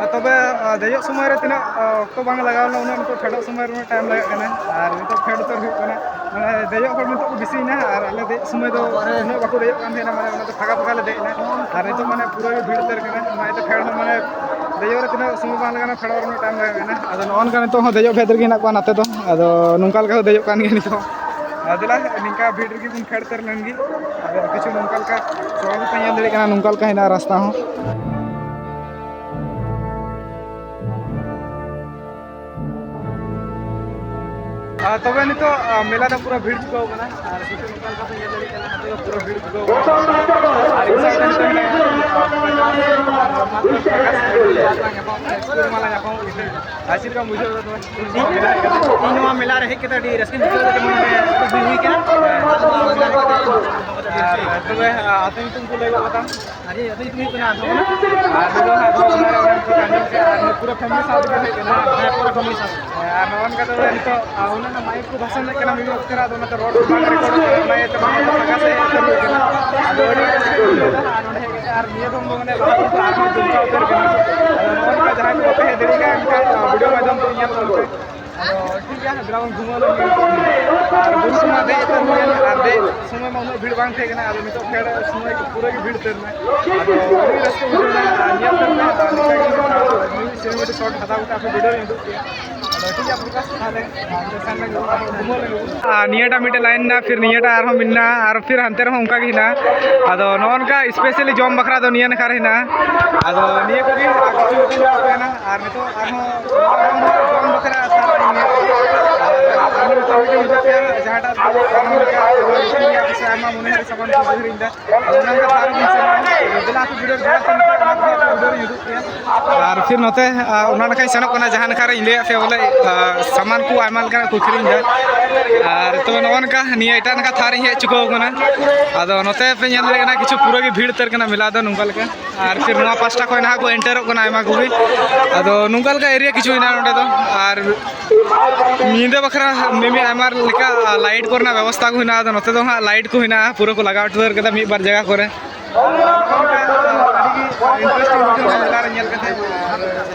ᱟᱨ ᱛᱚᱵᱮ, ᱟ, ᱫᱮᱡᱚᱜ ᱥᱚᱢᱚᱭ ᱨᱮ ᱛᱤᱱᱟᱹᱜ, ᱟ, ᱚᱠᱛᱚ ᱵᱟᱝ ᱞᱟᱜᱟᱣ ᱞᱮᱱᱟ, ᱩᱱᱟᱹᱜ ᱱᱤᱛᱚᱜ ᱯᱷᱮᱰᱚᱜ ᱥᱚᱢᱚᱭ ᱨᱮ ᱩᱱᱟᱹᱜ ᱴᱟᱭᱤᱢ ᱞᱟᱜᱟᱜ ᱠᱟᱱᱟ᱾ ᱟᱨ ᱱᱤᱛᱚᱜ ᱯᱷᱮᱰ ᱩᱛᱟᱹᱨ ᱦᱩᱭᱩᱜ ᱠᱟᱱᱟ᱾ ᱢᱟᱱᱮ ᱫᱮᱡᱚᱜ ᱦᱚᱲ ᱱᱤᱛᱚᱜ ᱠᱚ ᱵᱮᱥᱤᱭᱮᱱᱟ, ᱟᱨ ᱟᱞᱮ ᱫᱮᱡ ᱥᱚᱢᱚᱭ ᱫᱚ ᱩᱱᱟᱹᱜ ᱵᱟᱠᱚ ᱫᱮᱡᱚᱜ ᱠᱟᱱ ᱛᱟᱦᱮᱱᱟ, ᱢᱟᱱᱮ ᱚᱱᱟ ᱫᱚ ᱯᱷᱟᱸᱠᱟ ᱯᱷᱟᱸᱠᱟ ᱞᱮ ᱫᱮᱡ ᱮᱱᱟ᱾ ᱟᱨ ᱱᱤᱛᱚᱜ ᱢᱟᱱᱮ ᱯᱩᱨᱟᱹ ᱜᱮ ᱵᱷᱤᱲ ᱩᱛᱟᱹᱨ ᱠᱟᱱᱟ, ᱚᱱᱟ ᱤᱭᱟᱹᱛᱮ ᱯᱷᱮᱰ ᱦᱚᱸ ᱢᱟᱱᱮ ᱫᱮᱡᱚᱜ ᱨᱮ ᱛᱤᱱᱟᱹᱜ ᱥᱚᱢᱚᱭ ᱵᱟᱝ ᱞᱟᱜᱟᱣ ᱮᱱᱟ, ᱯᱷᱮᱰᱚᱜ ᱨᱮ ᱩᱱᱟᱹᱜ ᱴᱟᱭᱤᱢ ᱞᱟᱜᱟᱣ ᱮᱱᱟ᱾ ᱟᱫᱚ ᱱᱚᱜᱼᱚ ᱱᱚᱝᱠᱟ ᱱᱤᱛᱚᱜ ᱦᱚᱸ ᱫᱮᱡᱚᱜ ᱯᱷᱮᱰ ᱨᱮᱜᱮ ᱦᱮᱱᱟᱜ ᱠᱚᱣᱟ ᱱᱟᱛᱮ ᱫᱚ, ᱟᱫᱚ ᱱᱚᱝᱠᱟ ᱞᱮᱠᱟ ᱠᱚ ᱫᱮᱡᱚᱜ ᱠᱟᱱ ᱜᱮᱭᱟ ᱱᱤᱛᱚᱜ ᱦᱚᱸ᱾ ᱟᱫᱚ ᱫᱮᱞᱟ, ᱱᱤᱝᱠᱟ ᱵᱷᱤᱲ ᱨᱮᱜᱮ ᱵᱚᱱ ᱯᱷᱮᱰ ᱩᱛᱟᱹᱨ ᱞᱮᱱ ᱜᱮ᱾ ᱟᱫᱚ ᱠᱤᱪᱷᱩ ᱱᱚᱝᱠᱟ ᱞᱮᱠᱟ ᱥᱚᱦᱚᱨ ᱠᱚᱯᱮ ᱧᱮᱞ ᱫᱟᱲᱮᱭᱟᱜ ᱠᱟᱱᱟ, ᱱᱚᱝᱠᱟ ᱞᱮᱠᱟ ᱦᱮᱱᱟᱜᱼᱟ ᱨᱟᱥᱛᱟ ᱦᱚᱸ᱾ ᱟᱨ ᱛᱚᱵᱮ ᱱᱤᱛᱚᱜ, ᱟ, ᱢᱮᱞᱟ ᱫᱚ ᱯᱩᱨᱟᱹ ᱵᱷᱤᱲ ᱪᱩᱠᱟᱹᱣ ᱠᱟᱱᱟ᱾ ᱟᱨ ᱱᱤᱛᱚᱜ ᱱᱚᱝᱠᱟ ᱞᱮᱠᱟ ᱯᱮ ᱧᱮᱞ ᱫᱟᱲᱮᱭᱟᱜ ᱠᱟᱱᱟ, ᱱᱤᱛᱚᱜ ᱫᱚ ᱯᱩᱨᱟᱹ ᱵᱷᱤᱲ ᱪᱩᱠᱟᱹᱣ ᱠᱟᱱᱟ᱾ ᱟᱨ ᱤᱧ ᱥᱟᱶᱛᱮ ᱱᱤᱛᱚᱜ ᱢᱮᱱᱟᱭᱟ, ᱟ, ᱯᱨᱚᱠᱟᱥ, ᱟᱨ ᱢᱟ ᱛᱚᱵᱮ ᱯᱨᱚᱠᱟᱥ, ᱥᱠᱩᱞ ᱨᱮᱢᱟ ᱞᱟᱝ ᱧᱟᱯᱟᱢ ᱜᱮ᱾ ᱟᱨ ᱪᱮᱫ ᱞᱮᱠᱟᱢ ᱵᱩᱡᱷᱟᱹᱣ ᱮᱫᱟ ᱛᱚᱵᱮ? ᱤᱧ ᱱᱚᱣᱟ ᱢᱮᱞᱟ ᱨᱮ ᱦᱮᱡ ᱠᱟᱛᱮ ᱟᱹᱰᱤ ᱨᱟᱹᱥᱠᱟᱹᱧ ᱵᱩᱡᱷᱟᱹᱣ ᱮᱫᱟ, ᱡᱮᱢᱚᱱ ᱱᱚᱰᱮ ᱟᱹᱰᱤ ᱵᱷᱤᱲ ᱦᱩᱭ ᱠᱟᱱᱟ᱾ ᱟᱨ ᱛᱚᱵᱮ, ᱟ, ᱟᱹᱛᱩ ᱧᱩᱛᱩᱢ ᱠᱚ ᱞᱟᱹᱭ ᱜᱚᱫ ᱠᱟᱛᱟᱢ? ᱟᱨ ᱤᱧ ᱟᱹᱛᱩ ᱧᱩᱛᱩᱢ ᱦᱩᱭᱩᱜ ᱠᱟᱱᱟ ᱟᱫᱷᱚ ᱠᱟᱱᱟ᱾ ᱟᱨ ᱱᱤᱛᱚᱜ ᱦᱟᱸᱜ ᱟᱫᱷᱚ ᱠᱟᱱᱟ, ᱚᱱᱟ ᱠᱚ ᱟᱸᱡᱚᱢ ᱠᱮᱫᱟ, ᱟᱨ ᱯᱩᱨᱟᱹ ᱯᱷᱮᱢᱤᱞᱤ ᱥᱟᱶ ᱛᱮᱜᱮ ᱦᱮᱡ ᱠᱟᱱᱟ᱾ ᱦᱮᱸ, ᱯᱩᱨᱟᱹ ᱯᱷᱮᱢᱤᱞᱤ ᱥᱟᱶ᱾ ᱦᱮᱸ, ᱟᱨ ᱱᱚᱜᱼᱚ ᱱᱚᱝᱠᱟ ᱛᱚᱵᱮ ᱱᱤᱛᱚᱜ, ᱟᱨ ᱩᱱᱟᱹᱜ ᱢᱟᱭᱤᱠ ᱠᱚ ᱵᱷᱟᱥᱚᱱ ᱞᱮᱫ ᱠᱟᱱᱟ ᱢᱤᱫ ᱚᱠᱛᱮ ᱨᱮ, ᱟᱫᱚ ᱚᱱᱟᱛᱮ ᱨᱚᱲ ᱠᱚ ᱵᱟᱝ ᱨᱮᱠᱚᱨᱰᱚᱜ ᱠᱟᱱᱟ, ᱚᱱᱟ ᱤᱭᱟᱹᱛᱮ ᱵᱟᱝ ᱟᱸᱡᱚᱢ ᱠᱟᱱᱟ᱾ ᱟᱫᱚ ᱟᱹᱰᱤ ᱨᱟᱹᱥᱠᱟᱹ ᱵᱩᱡᱷᱟᱹᱣ ᱮᱱᱟ, ᱟᱨ ᱱᱚᱰᱮ ᱦᱮᱡ ᱠᱟᱛᱮ ᱟᱨ ᱱᱤᱭᱟᱹ ᱫᱚᱢ ᱫᱚ ᱢᱟᱱᱮ ᱞᱟᱦᱟ ᱠᱷᱚᱱ ᱟᱨᱦᱚᱸ ᱡᱚᱢᱠᱟᱣ ᱩᱛᱟᱹᱨ ᱠᱟᱱᱟ᱾ ᱟᱫᱚ ᱱᱚᱜᱼᱚ ᱱᱚᱝᱠᱟ ᱡᱟᱦᱟᱸᱭ ᱠᱚ ᱵᱟᱯᱮ ᱦᱮᱡ ᱫᱟᱲᱮᱭᱟᱜ ᱠᱟᱱᱟ, ᱮᱱᱠᱷᱟᱱ ᱵᱷᱤᱰᱤᱭᱳ ᱢᱟᱫᱽᱫᱷᱚᱢ ᱛᱮ ᱧᱮᱞ ᱛᱟᱵᱚᱱ ᱯᱮ᱾ ᱟᱫᱚ ᱴᱷᱤᱠ ᱜᱮᱭᱟ, ᱫᱮᱞᱟ ᱵᱚᱱ ᱜᱷᱩᱢᱟᱹᱣ ᱞᱮᱱ ᱜᱮ᱾ ᱟᱨ ᱵᱩᱨᱩ ᱠᱚᱢᱟ ᱫᱮᱡ ᱩᱛᱟᱹᱨ ᱦᱩᱭᱮᱱ, ᱟᱨ ᱫᱮᱡ ᱥᱚᱢᱚᱭ ᱢᱟ ᱩᱱᱟᱹᱜ ᱵᱷᱤᱲ ᱵᱟᱝ ᱛᱟᱦᱮᱸ ᱠᱟᱱᱟ, ᱟᱫᱚ ᱱᱤᱛᱚᱜ ᱯᱷᱮᱰ ᱥᱚᱢᱚᱭ ᱯᱩᱨᱟᱹ ᱜᱮ ᱵᱷᱤᱲ ᱩᱛᱟᱹᱨ ᱮᱱᱟ᱾ ᱟᱫᱚ ᱟᱹᱰᱤ ᱨᱟᱹᱥᱠᱟᱹ ᱵᱩᱡᱷᱟᱹᱣ ᱮᱱᱟ, ᱟᱨ ᱧᱮᱞ ᱛᱟᱵᱚᱱ ᱯᱮ, ᱟᱨ ᱱᱚᱝᱠᱟ ᱜᱮ ᱢᱤᱫ ᱥᱤᱱᱮᱢᱮᱴᱤᱠ ᱥᱚᱴ ᱦᱟᱛᱟᱣ ᱠᱟᱛᱮ ᱟᱯᱮ ᱵᱷᱤᱰᱤᱭᱳ ᱨᱮ ᱩᱫᱩᱜ ᱯᱮᱭᱟ᱾ ᱟᱫᱚ ᱴᱷᱤᱠ ᱜᱮᱭᱟ, ᱯᱨᱚᱠᱟᱥ, ᱛᱟᱦᱚᱞᱮ ᱥᱮᱱ ᱞᱮᱱ ᱜᱮᱵᱚᱱ, ᱟᱨᱦᱚᱸ ᱜᱷᱩᱢᱟᱹᱣ ᱞᱮᱱ ᱜᱮᱵᱚᱱ᱾ ᱟᱨ ᱱᱤᱭᱟᱹᱴᱟᱜ ᱢᱤᱫᱴᱮᱱ ᱞᱟᱭᱤᱱ ᱢᱮᱱᱟᱜᱼᱟ, ᱯᱷᱤᱨ ᱱᱤᱭᱟᱹᱴᱟᱜ ᱟᱨᱦᱚᱸ ᱢᱮᱱᱟᱜᱼᱟ, ᱟᱨ ᱯᱷᱤᱨ ᱦᱟᱱᱛᱮ ᱨᱮᱦᱚᱸ ᱚᱱᱠᱟ ᱜᱮ ᱦᱮᱱᱟᱜᱼᱟ᱾ ᱟᱫᱚ ᱱᱚᱜᱼᱚ ᱱᱚᱝᱠᱟ ᱥᱯᱮᱥᱟᱞᱤ ᱡᱚᱢ ᱵᱟᱠᱷᱨᱟ ᱫᱚ ᱱᱤᱭᱟᱹ ᱱᱟᱠᱷᱟ ᱨᱮ ᱦᱮᱱᱟᱜᱼᱟ᱾ ᱟᱫᱚ ᱱᱤᱭᱟᱹ ᱠᱚᱜᱮ ᱟᱨ ᱠᱤᱪᱷᱩ ᱠᱟᱛᱮ ᱧᱮᱞ ᱯᱮ ᱱᱟᱜ, ᱟᱨ ᱱᱤᱛᱚᱜ ᱟᱨᱦᱚᱸ ᱡᱚᱢ ᱵᱟᱠᱷᱨᱟ ᱟᱨᱦᱚᱸ ᱱᱤᱛᱚᱜ ᱢᱤᱫᱴᱮᱱ ᱦᱤᱡᱩᱜ ᱯᱮ, ᱡᱟᱦᱟᱸᱴᱟᱜ ᱫᱚ ᱟᱨᱦᱚᱸ ᱱᱚᱝᱠᱟ ᱟᱭᱢᱟ ᱢᱚᱱᱮ ᱦᱟᱹᱨᱤᱡ ᱥᱟᱢᱟᱱ ᱠᱚ ᱟᱹᱠᱷᱨᱤᱧ ᱮᱫᱟ᱾ ᱟᱫᱚ ᱚᱱᱟ ᱠᱚ ᱟᱨᱦᱚᱸ ᱵᱚᱱ ᱥᱮᱱᱚᱜᱼᱟ᱾ ᱫᱮᱞᱟ ᱟᱯᱮ ᱵᱷᱤᱰᱤᱭᱳ ᱡᱟᱦᱟᱸ ᱥᱮᱱ ᱱᱤᱛᱚᱜ ᱚᱱᱟ ᱠᱚ ᱵᱷᱤᱰᱤᱭᱳ ᱨᱮ ᱦᱤᱡᱩᱜ ᱯᱮ᱾ ᱟᱨ ᱯᱷᱤᱨ ᱱᱚᱛᱮ, ᱟ, ᱚᱱᱟ ᱱᱟᱠᱷᱟᱧ ᱥᱮᱱᱚᱜ ᱠᱟᱱᱟ, ᱡᱟᱦᱟᱸ ᱱᱟᱠᱷᱟ ᱨᱮᱧ ᱞᱟᱹᱭᱟᱫ ᱯᱮᱭᱟ ᱵᱚᱞᱮ, ᱟ, ᱥᱟᱢᱟᱱ ᱠᱚ ᱟᱭᱢᱟ ᱞᱮᱠᱟᱱᱟᱜ ᱠᱚ ᱟᱹᱠᱷᱨᱤᱧ ᱮᱫᱟ᱾ ᱟᱨ ᱛᱚᱵᱮ ᱱᱚᱜᱼᱚ ᱱᱚᱝᱠᱟ ᱱᱤᱭᱟᱹ ᱮᱴᱟᱜ ᱱᱟᱠᱷᱟ ᱛᱷᱟᱨ ᱤᱧ ᱦᱮᱡ ᱪᱩᱠᱟᱹᱣ ᱠᱟᱱᱟ᱾ ᱟᱫᱚ ᱱᱚᱛᱮ ᱯᱮ ᱧᱮᱞ ᱫᱟᱲᱮᱭᱟᱜ ᱠᱟᱱᱟ, ᱠᱤᱪᱷᱩ ᱯᱩᱨᱟᱹ ᱜᱮ ᱵᱷᱤᱲ ᱩᱛᱟᱹᱨ ᱠᱟᱱᱟ ᱢᱮᱞᱟ ᱫᱚ ᱱᱚᱝᱠᱟ ᱞᱮᱠᱟ᱾ ᱟᱨ ᱯᱷᱤᱨ ᱱᱚᱣᱟ ᱯᱟᱥᱴᱟ ᱠᱷᱚᱱ ᱱᱟᱦᱟᱜ ᱠᱚ ᱮᱱᱴᱟᱨᱚᱜ ᱠᱟᱱᱟ ᱟᱭᱢᱟ ᱠᱚᱜᱮ᱾ ᱟᱫᱚ ᱱᱚᱝᱠᱟ ᱞᱮᱠᱟ ᱮᱨᱤᱭᱟ ᱠᱤᱪᱷᱩ ᱦᱮᱱᱟᱜᱼᱟ ᱱᱚᱸᱰᱮ ᱫᱚ᱾ ᱟᱨ ᱧᱤᱫᱟᱹ ᱵᱟᱠᱷᱨᱟ ᱢᱤᱢᱤ ᱟᱭᱢᱟ ᱞᱮᱠᱟ ᱞᱟᱭᱤᱴ ᱠᱚᱨᱮᱱᱟᱜ ᱵᱮᱵᱚᱥᱛᱷᱟ ᱠᱚ ᱦᱮᱱᱟᱜᱼᱟ᱾ ᱟᱫᱚ ᱱᱚᱛᱮ ᱫᱚ ᱦᱟᱸᱜ ᱞᱟᱭᱤᱴ ᱠᱚ ᱦᱮᱱᱟᱜᱼᱟ, ᱯᱩᱨᱟᱹ ᱠᱚ ᱞᱟᱜᱟᱣ ᱩᱛᱟᱹᱨ ᱠᱟᱫᱟ ᱢᱤᱫ ᱵᱟᱨ ᱡᱟᱭᱜᱟ ᱠᱚᱨᱮ᱾ ᱟᱹᱰᱤ ᱜᱮ ᱤᱱᱴᱟᱨᱮᱥᱴᱤᱝ ᱵᱩᱡᱷᱟᱹᱣ ᱮᱱᱟ ᱢᱮᱞᱟ ᱨᱮ ᱧᱮᱞ ᱠᱟᱛᱮ, ᱟᱨ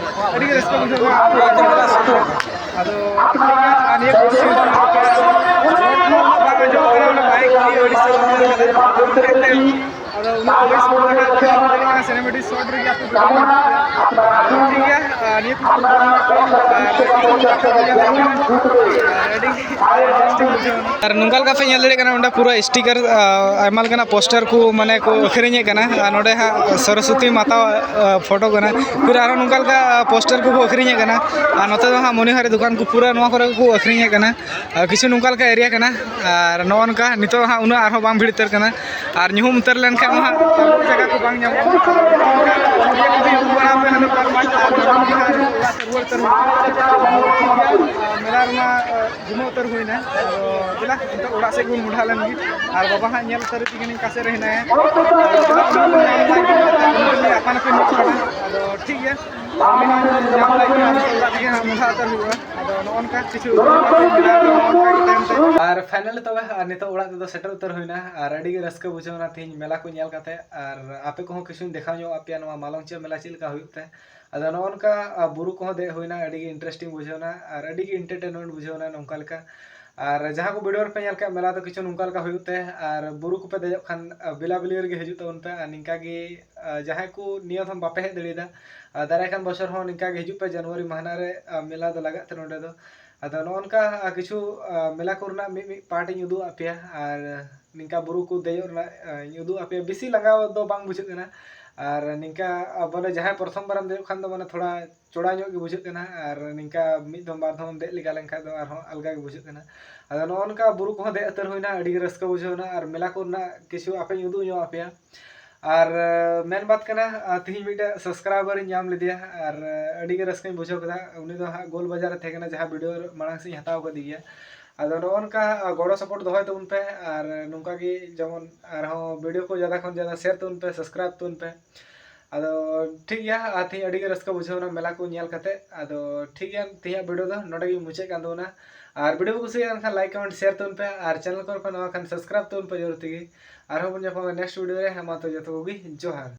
ᱟᱹᱰᱤ ᱜᱮ ᱨᱟᱹᱥᱠᱟᱹ ᱵᱩᱡᱷᱟᱹᱣ ᱮᱱᱟ᱾ ᱟᱫᱚ ᱱᱤᱭᱟᱹ ᱠᱚ ᱥᱤᱱ ᱫᱚ ᱨᱚᱲ ᱠᱚ ᱟᱫᱚ ᱩᱱᱟᱹᱜ ᱵᱮᱥ ᱵᱚᱞ ᱫᱚ ᱦᱟᱸᱜ ᱵᱟᱹᱧ ᱧᱟᱢ ᱫᱟᱲᱮᱭᱟᱜᱼᱟ, ᱥᱤᱱᱮᱢᱮᱴᱤᱠ ᱥᱚᱴ ᱨᱮᱜᱮ ᱟᱯᱮ ᱫᱚ ᱴᱷᱤᱠ ᱜᱮᱭᱟ᱾ ᱟᱨ ᱱᱤᱭᱟᱹ ᱠᱚ ᱟᱨ ᱟᱹᱰᱤ ᱟᱨ ᱱᱚᱝᱠᱟ ᱞᱮᱠᱟ ᱯᱮ ᱧᱮᱞ ᱫᱟᱲᱮᱭᱟᱜ ᱠᱟᱱᱟ, ᱚᱸᱰᱮ ᱯᱩᱨᱟᱹ ᱥᱴᱤᱠᱟᱨ, ᱟᱭᱢᱟ ᱞᱮᱠᱟᱱᱟᱜ ᱯᱳᱥᱴᱟᱨ ᱠᱚ ᱢᱟᱱᱮ ᱠᱚ ᱟᱹᱠᱷᱨᱤᱧᱮᱫ ᱠᱟᱱᱟ᱾ ᱟᱨ ᱱᱚᱰᱮ ᱦᱟᱸᱜ ᱥᱚᱨᱚᱥᱚᱛᱤ ᱢᱟᱛᱟ ᱯᱷᱳᱴᱳ ᱠᱟᱱᱟ, ᱯᱩᱨᱟᱹ ᱟᱨᱦᱚᱸ ᱱᱚᱝᱠᱟ ᱞᱮᱠᱟ ᱯᱳᱥᱴᱟᱨ ᱠᱚᱠᱚ ᱟᱹᱠᱷᱨᱤᱧᱮᱫ ᱠᱟᱱᱟ᱾ ᱟᱨ ᱱᱚᱛᱮ ᱫᱚ ᱦᱟᱸᱜ ᱢᱚᱱᱤᱦᱟᱨᱤ ᱫᱚᱠᱟᱱ ᱠᱚ ᱯᱩᱨᱟᱹ ᱱᱚᱣᱟ ᱠᱚᱨᱮ ᱠᱚ ᱟᱹᱠᱷᱨᱤᱧᱮᱫ ᱠᱟᱱᱟ᱾ ᱟᱨ ᱠᱤᱪᱷᱩ ᱱᱚᱝᱠᱟ ᱞᱮᱠᱟ ᱮᱨᱤᱭᱟ ᱠᱟᱱᱟ᱾ ᱟᱨ ᱱᱚᱜᱼᱚ ᱱᱚᱝᱠᱟ ᱱᱤᱛᱚᱜ ᱦᱟᱸᱜ ᱩᱱᱟᱹᱜ ᱟᱨᱦᱚᱸ ᱵᱟᱝ ᱵᱷᱤᱲ ᱩᱛᱟᱹᱨ ᱠᱟᱱᱟ᱾ ᱟᱨ ᱧᱩᱦᱩᱢ ᱩᱛᱟᱹᱨ ᱞᱮᱱᱠᱷᱟᱱ ᱢᱟ ᱦᱟᱸᱜ ᱡᱟᱭᱜᱟ ᱠᱚ ᱵᱟᱝ ᱧᱟᱢᱚᱜᱼᱟ᱾ ᱟᱨ ᱚᱲᱟᱜ ᱥᱮᱫ ᱨᱩᱣᱟᱹᱲ ᱩᱛᱟᱹᱨ ᱦᱩᱭᱩᱜᱼᱟ᱾ ᱢᱮᱞᱟ ᱨᱮᱢᱟ ᱜᱷᱩᱢᱟᱹ ᱩᱛᱟᱹᱨ ᱦᱩᱭᱱᱟ᱾ ᱟᱫᱚ ᱫᱮᱞᱟ ᱱᱤᱛᱚᱜ ᱚᱲᱟᱜ ᱥᱮᱫ ᱵᱚᱱ ᱢᱚᱦᱰᱟ ᱞᱮᱱ ᱜᱮ᱾ ᱟᱨ ᱵᱟᱵᱟ ᱦᱟᱸᱜ ᱧᱮᱞ ᱩᱛᱟᱹᱨ ᱛᱮᱜᱮ ᱱᱤᱧ ᱚᱠᱟ ᱥᱮᱫ ᱨᱮ ᱦᱮᱱᱟᱭᱟ᱾ ᱟᱯᱟᱱ ᱟᱹᱯᱤᱱ ᱦᱩᱭᱩᱜ ᱠᱟᱱᱟ᱾ ᱟᱫᱚ ᱴᱷᱤᱠ ᱜᱮᱭᱟ, ᱩᱱᱤ ᱦᱚᱸ ᱧᱟᱢ ᱞᱟᱹᱜᱤᱫ ᱟᱨ ᱚᱲᱟᱜ ᱨᱮᱜᱮ ᱦᱟᱸᱜ ᱢᱚᱦᱰᱟ ᱩᱛᱟᱹᱨ ᱦᱩᱭᱩᱜᱼᱟ᱾ ᱟᱫᱚ ᱱᱚᱜᱼᱚ ᱱᱚᱝᱠᱟ ᱠᱤᱪᱷᱩ ᱟᱨ ᱯᱷᱟᱭᱱᱟᱞᱤ ᱛᱚᱵᱮ ᱟᱨ ᱱᱤᱛᱚᱜ ᱚᱲᱟᱜ ᱛᱮᱫᱚ ᱥᱮᱴᱮᱨ ᱩᱛᱟᱹᱨ ᱦᱩᱭᱱᱟ᱾ ᱟᱨ ᱟᱹᱰᱤ ᱜᱮ ᱨᱟᱹᱥᱠᱟᱹ ᱵᱩᱡᱷᱟᱹᱣ ᱮᱱᱟ ᱛᱮᱦᱮᱧ ᱢᱮᱞᱟ ᱠᱚ ᱧᱮᱞ ᱠᱟᱛᱮ᱾ ᱟᱨ ᱟᱯᱮ ᱠᱚᱦᱚᱸ ᱠᱤᱪᱷᱩᱧ ᱫᱮᱠᱷᱟᱣ ᱧᱚᱜ ᱟᱯᱮᱭᱟ ᱱᱚᱣᱟ ᱢᱟᱞᱚᱝᱪᱤᱭᱟ ᱢᱮᱞᱟ ᱪᱮᱫ ᱞᱮᱠᱟ ᱦᱩᱭᱩᱜ ᱛᱮ᱾ ᱟᱫᱚ ᱱᱚᱜᱼᱚ ᱱᱚᱝᱠᱟ ᱵᱩᱨᱩ ᱠᱚᱦᱚᱸ ᱫᱮᱡ ᱦᱩᱭᱱᱟ, ᱟᱹᱰᱤ ᱜᱮ ᱤᱱᱴᱟᱨᱮᱥᱴᱤᱝ ᱵᱩᱡᱷᱟᱹᱣ ᱮᱱᱟ ᱟᱨ ᱟᱹᱰᱤ ᱜᱮ ᱮᱱᱴᱟᱨᱴᱮᱱᱢᱮᱱᱴ ᱵᱩᱡᱷᱟᱹᱣ ᱮᱱᱟ ᱱᱚᱝᱠᱟ ᱞᱮᱠᱟ᱾ ᱟᱨ ᱡᱟᱦᱟᱸ ᱠᱚ ᱵᱷᱤᱰᱤᱭᱳ ᱨᱮᱯᱮ ᱧᱮᱞ ᱠᱮᱫ ᱢᱮᱞᱟ ᱫᱚ ᱠᱤᱪᱷᱩ ᱱᱚᱝᱠᱟ ᱞᱮᱠᱟ ᱦᱩᱭᱩᱜ ᱛᱮ᱾ ᱟᱨ ᱵᱩᱨᱩ ᱠᱚᱯᱮ ᱫᱮᱡᱚᱜ ᱠᱷᱟᱱ ᱵᱮᱞᱟ ᱵᱤᱞᱤ ᱨᱮᱜᱮ ᱦᱤᱡᱩᱜ ᱛᱟᱵᱚᱱ ᱯᱮ᱾ ᱟᱨ ᱱᱤᱝᱠᱟ ᱜᱮ ᱡᱟᱦᱟᱸᱭ ᱠᱚ ᱱᱤᱭᱟᱹ ᱫᱷᱟᱣ ᱵᱟᱯᱮ ᱦᱮᱡ ᱫᱟᱲᱮᱭᱟᱫᱟ, ᱟᱨ ᱫᱟᱨᱟᱭ ᱠᱟᱱ ᱵᱚᱪᱷᱚᱨ ᱦᱚᱸ ᱱᱤᱝᱠᱟ ᱜᱮ ᱦᱤᱡᱩᱜ ᱯᱮ, ᱡᱟᱱᱩᱣᱟᱨᱤ ᱢᱟᱹᱦᱱᱟᱹ ᱨᱮ ᱢᱮᱞᱟ ᱫᱚ ᱞᱟᱜᱟᱜ ᱛᱮ ᱱᱚᱰᱮ ᱫᱚ᱾ ᱟᱫᱚ ᱱᱚᱜᱼᱚ ᱱᱚᱝᱠᱟ ᱠᱤᱪᱷᱩ ᱢᱮᱞᱟ ᱠᱚᱨᱮᱱᱟᱜ ᱢᱤᱫ ᱢᱤᱫ ᱯᱟᱨᱴ ᱤᱧ ᱩᱫᱩᱜ ᱟᱫ ᱯᱮᱭᱟ᱾ ᱟᱨ ᱱᱤᱝᱠᱟ ᱵᱩᱨᱩ ᱠᱚ ᱫᱮᱡᱚᱜ ᱨᱮᱱᱟᱜ ᱤᱧ ᱩᱫᱩᱜ ᱟᱫ ᱯᱮᱭᱟ᱾ ᱵᱮᱥᱤ ᱞᱟᱸᱜᱟ ᱫᱚ ᱵᱟᱝ ᱵᱩᱡᱷᱟᱹᱜ ᱠᱟᱱᱟ᱾ ᱟᱨ ᱱᱤᱝᱠᱟ ᱵᱚᱞᱮ ᱡᱟᱦᱟᱸᱭ ᱯᱨᱚᱛᱷᱚᱢ ᱵᱟᱨᱮᱢ ᱫᱮᱡᱚᱜ ᱠᱷᱟᱱ ᱫᱚ ᱢᱟᱱᱮ ᱛᱷᱚᱲᱟ ᱪᱚᱲᱟ ᱧᱚᱜ ᱜᱮ ᱵᱩᱡᱷᱟᱹᱜ ᱠᱟᱱᱟ᱾ ᱟᱨ ᱱᱤᱝᱠᱟ ᱢᱤᱫ ᱫᱷᱚᱢ ᱵᱟᱨ ᱫᱷᱚᱢ ᱫᱮᱡ ᱞᱮᱜᱟ ᱞᱮᱱᱠᱷᱟᱱ ᱫᱚ ᱟᱨᱦᱚᱸ ᱟᱞᱜᱟ ᱜᱮ ᱵᱩᱡᱷᱟᱹᱜ ᱠᱟᱱᱟ᱾ ᱟᱫᱚ ᱱᱚᱜᱼᱚ ᱱᱚᱝᱠᱟ ᱵᱩᱨᱩ ᱠᱚᱦᱚᱸ ᱫᱮᱡ ᱩᱛᱟᱹᱨ ᱦᱩᱭᱱᱟ, ᱟᱹᱰᱤ ᱜᱮ ᱨᱟᱹᱥᱠᱟᱹ ᱵᱩᱡᱷᱟᱹᱣ ᱮᱱᱟ᱾ ᱟᱨ ᱢᱮᱞᱟ ᱠᱚᱨᱮᱱᱟᱜ ᱠᱤᱪᱷᱩ ᱟᱯᱮᱧ ᱩᱫᱩᱜ ᱧᱚᱜ ᱟᱯᱮᱭᱟ᱾ ᱟᱨ ᱢᱮᱱ ᱵᱟᱛ ᱠᱟᱱᱟ, ᱛᱤᱦᱤᱧ ᱢᱤᱫᱴᱮᱡ ᱥᱟᱵᱥᱠᱨᱟᱭᱵᱟᱨ ᱤᱧ ᱧᱟᱢ ᱞᱮᱫᱮᱭᱟ᱾ ᱟᱨ ᱟᱹᱰᱤ ᱜᱮ ᱨᱟᱹᱥᱠᱟᱹᱧ ᱵᱩᱡᱷᱟᱹᱣ ᱠᱮᱫᱟ᱾ ᱩᱱᱤ ᱫᱚ ᱦᱟᱸᱜ ᱜᱳᱞ ᱵᱟᱡᱟᱨ ᱨᱮ ᱛᱟᱦᱮᱸ ᱠᱟᱱᱟ, ᱡᱟᱦᱟᱸ ᱵᱷᱤᱰᱤᱭᱳ ᱢᱟᱲᱟᱝ ᱥᱮᱫ ᱤᱧ ᱦᱟᱛᱟᱣ ᱠᱟᱫᱮ ᱜᱮᱭᱟ᱾ ᱟᱫᱚ ᱱᱚᱜᱼᱚ ᱱᱚᱝᱠᱟ ᱜᱚᱲᱚ ᱥᱟᱯᱳᱨᱴ ᱫᱚᱦᱚᱭ ᱛᱟᱵᱚᱱ ᱯᱮ᱾ ᱟᱨ ᱱᱚᱝᱠᱟ ᱜᱮ ᱡᱮᱢᱚᱱ ᱟᱨᱦᱚᱸ ᱵᱷᱤᱰᱤᱭᱳ ᱠᱚ ᱡᱟᱫᱟ ᱠᱷᱚᱱ ᱡᱟᱫᱟ ᱥᱮᱭᱟᱨ ᱛᱟᱵᱚᱱ ᱯᱮ, ᱥᱟᱵᱥᱠᱨᱟᱭᱤᱵ ᱛᱟᱵᱚᱱ ᱯᱮ᱾ ᱟᱫᱚ ᱴᱷᱤᱠ ᱜᱮᱭᱟ, ᱟᱨ ᱛᱮᱦᱮᱧ ᱟᱹᱰᱤ ᱜᱮ ᱨᱟᱹᱥᱠᱟᱹ ᱵᱩᱡᱷᱟᱹᱣ ᱮᱱᱟ ᱢᱮᱞᱟ ᱠᱚ ᱧᱮᱞ ᱠᱟᱛᱮ᱾ ᱟᱫᱚ ᱴᱷᱤᱠ ᱜᱮᱭᱟ, ᱛᱮᱦᱮᱧᱟᱜ ᱵᱷᱤᱰᱤᱭᱳ ᱫᱚ ᱱᱚᱰᱮ ᱜᱮ ᱢᱩᱪᱟᱹᱫ ᱠᱟᱱ ᱛᱟᱵᱚᱱᱟ᱾ ᱟᱨ ᱵᱷᱤᱰᱤᱭᱳ ᱠᱚ ᱠᱩᱥᱤᱭᱟᱜ ᱠᱟᱱ ᱠᱷᱟᱱ ᱞᱟᱭᱤᱠ, ᱠᱚᱢᱮᱱᱴ, ᱥᱮᱭᱟᱨ ᱛᱟᱵᱚᱱ ᱯᱮ᱾ ᱟᱨ ᱪᱮᱱᱮᱞ ᱠᱚᱨᱮ ᱯᱮ ᱱᱟᱣᱟ ᱠᱷᱟᱱ ᱥᱟᱵᱥᱠᱨᱟᱭᱤᱵ ᱛᱟᱵᱚᱱ ᱯᱮ ᱡᱚᱨᱩᱨ ᱛᱮᱜᱮ᱾ ᱟᱨᱦᱚᱸ ᱵᱚᱱ ᱧᱟᱯᱟᱢᱟ ᱱᱮᱠᱥᱴ ᱵᱷᱤᱰᱤᱭᱳ ᱨᱮ᱾ ᱦᱮᱸ, ᱢᱟ ᱛᱚ ᱡᱚᱛᱚ ᱠᱚᱜᱮ ᱡᱚᱦᱟᱨ᱾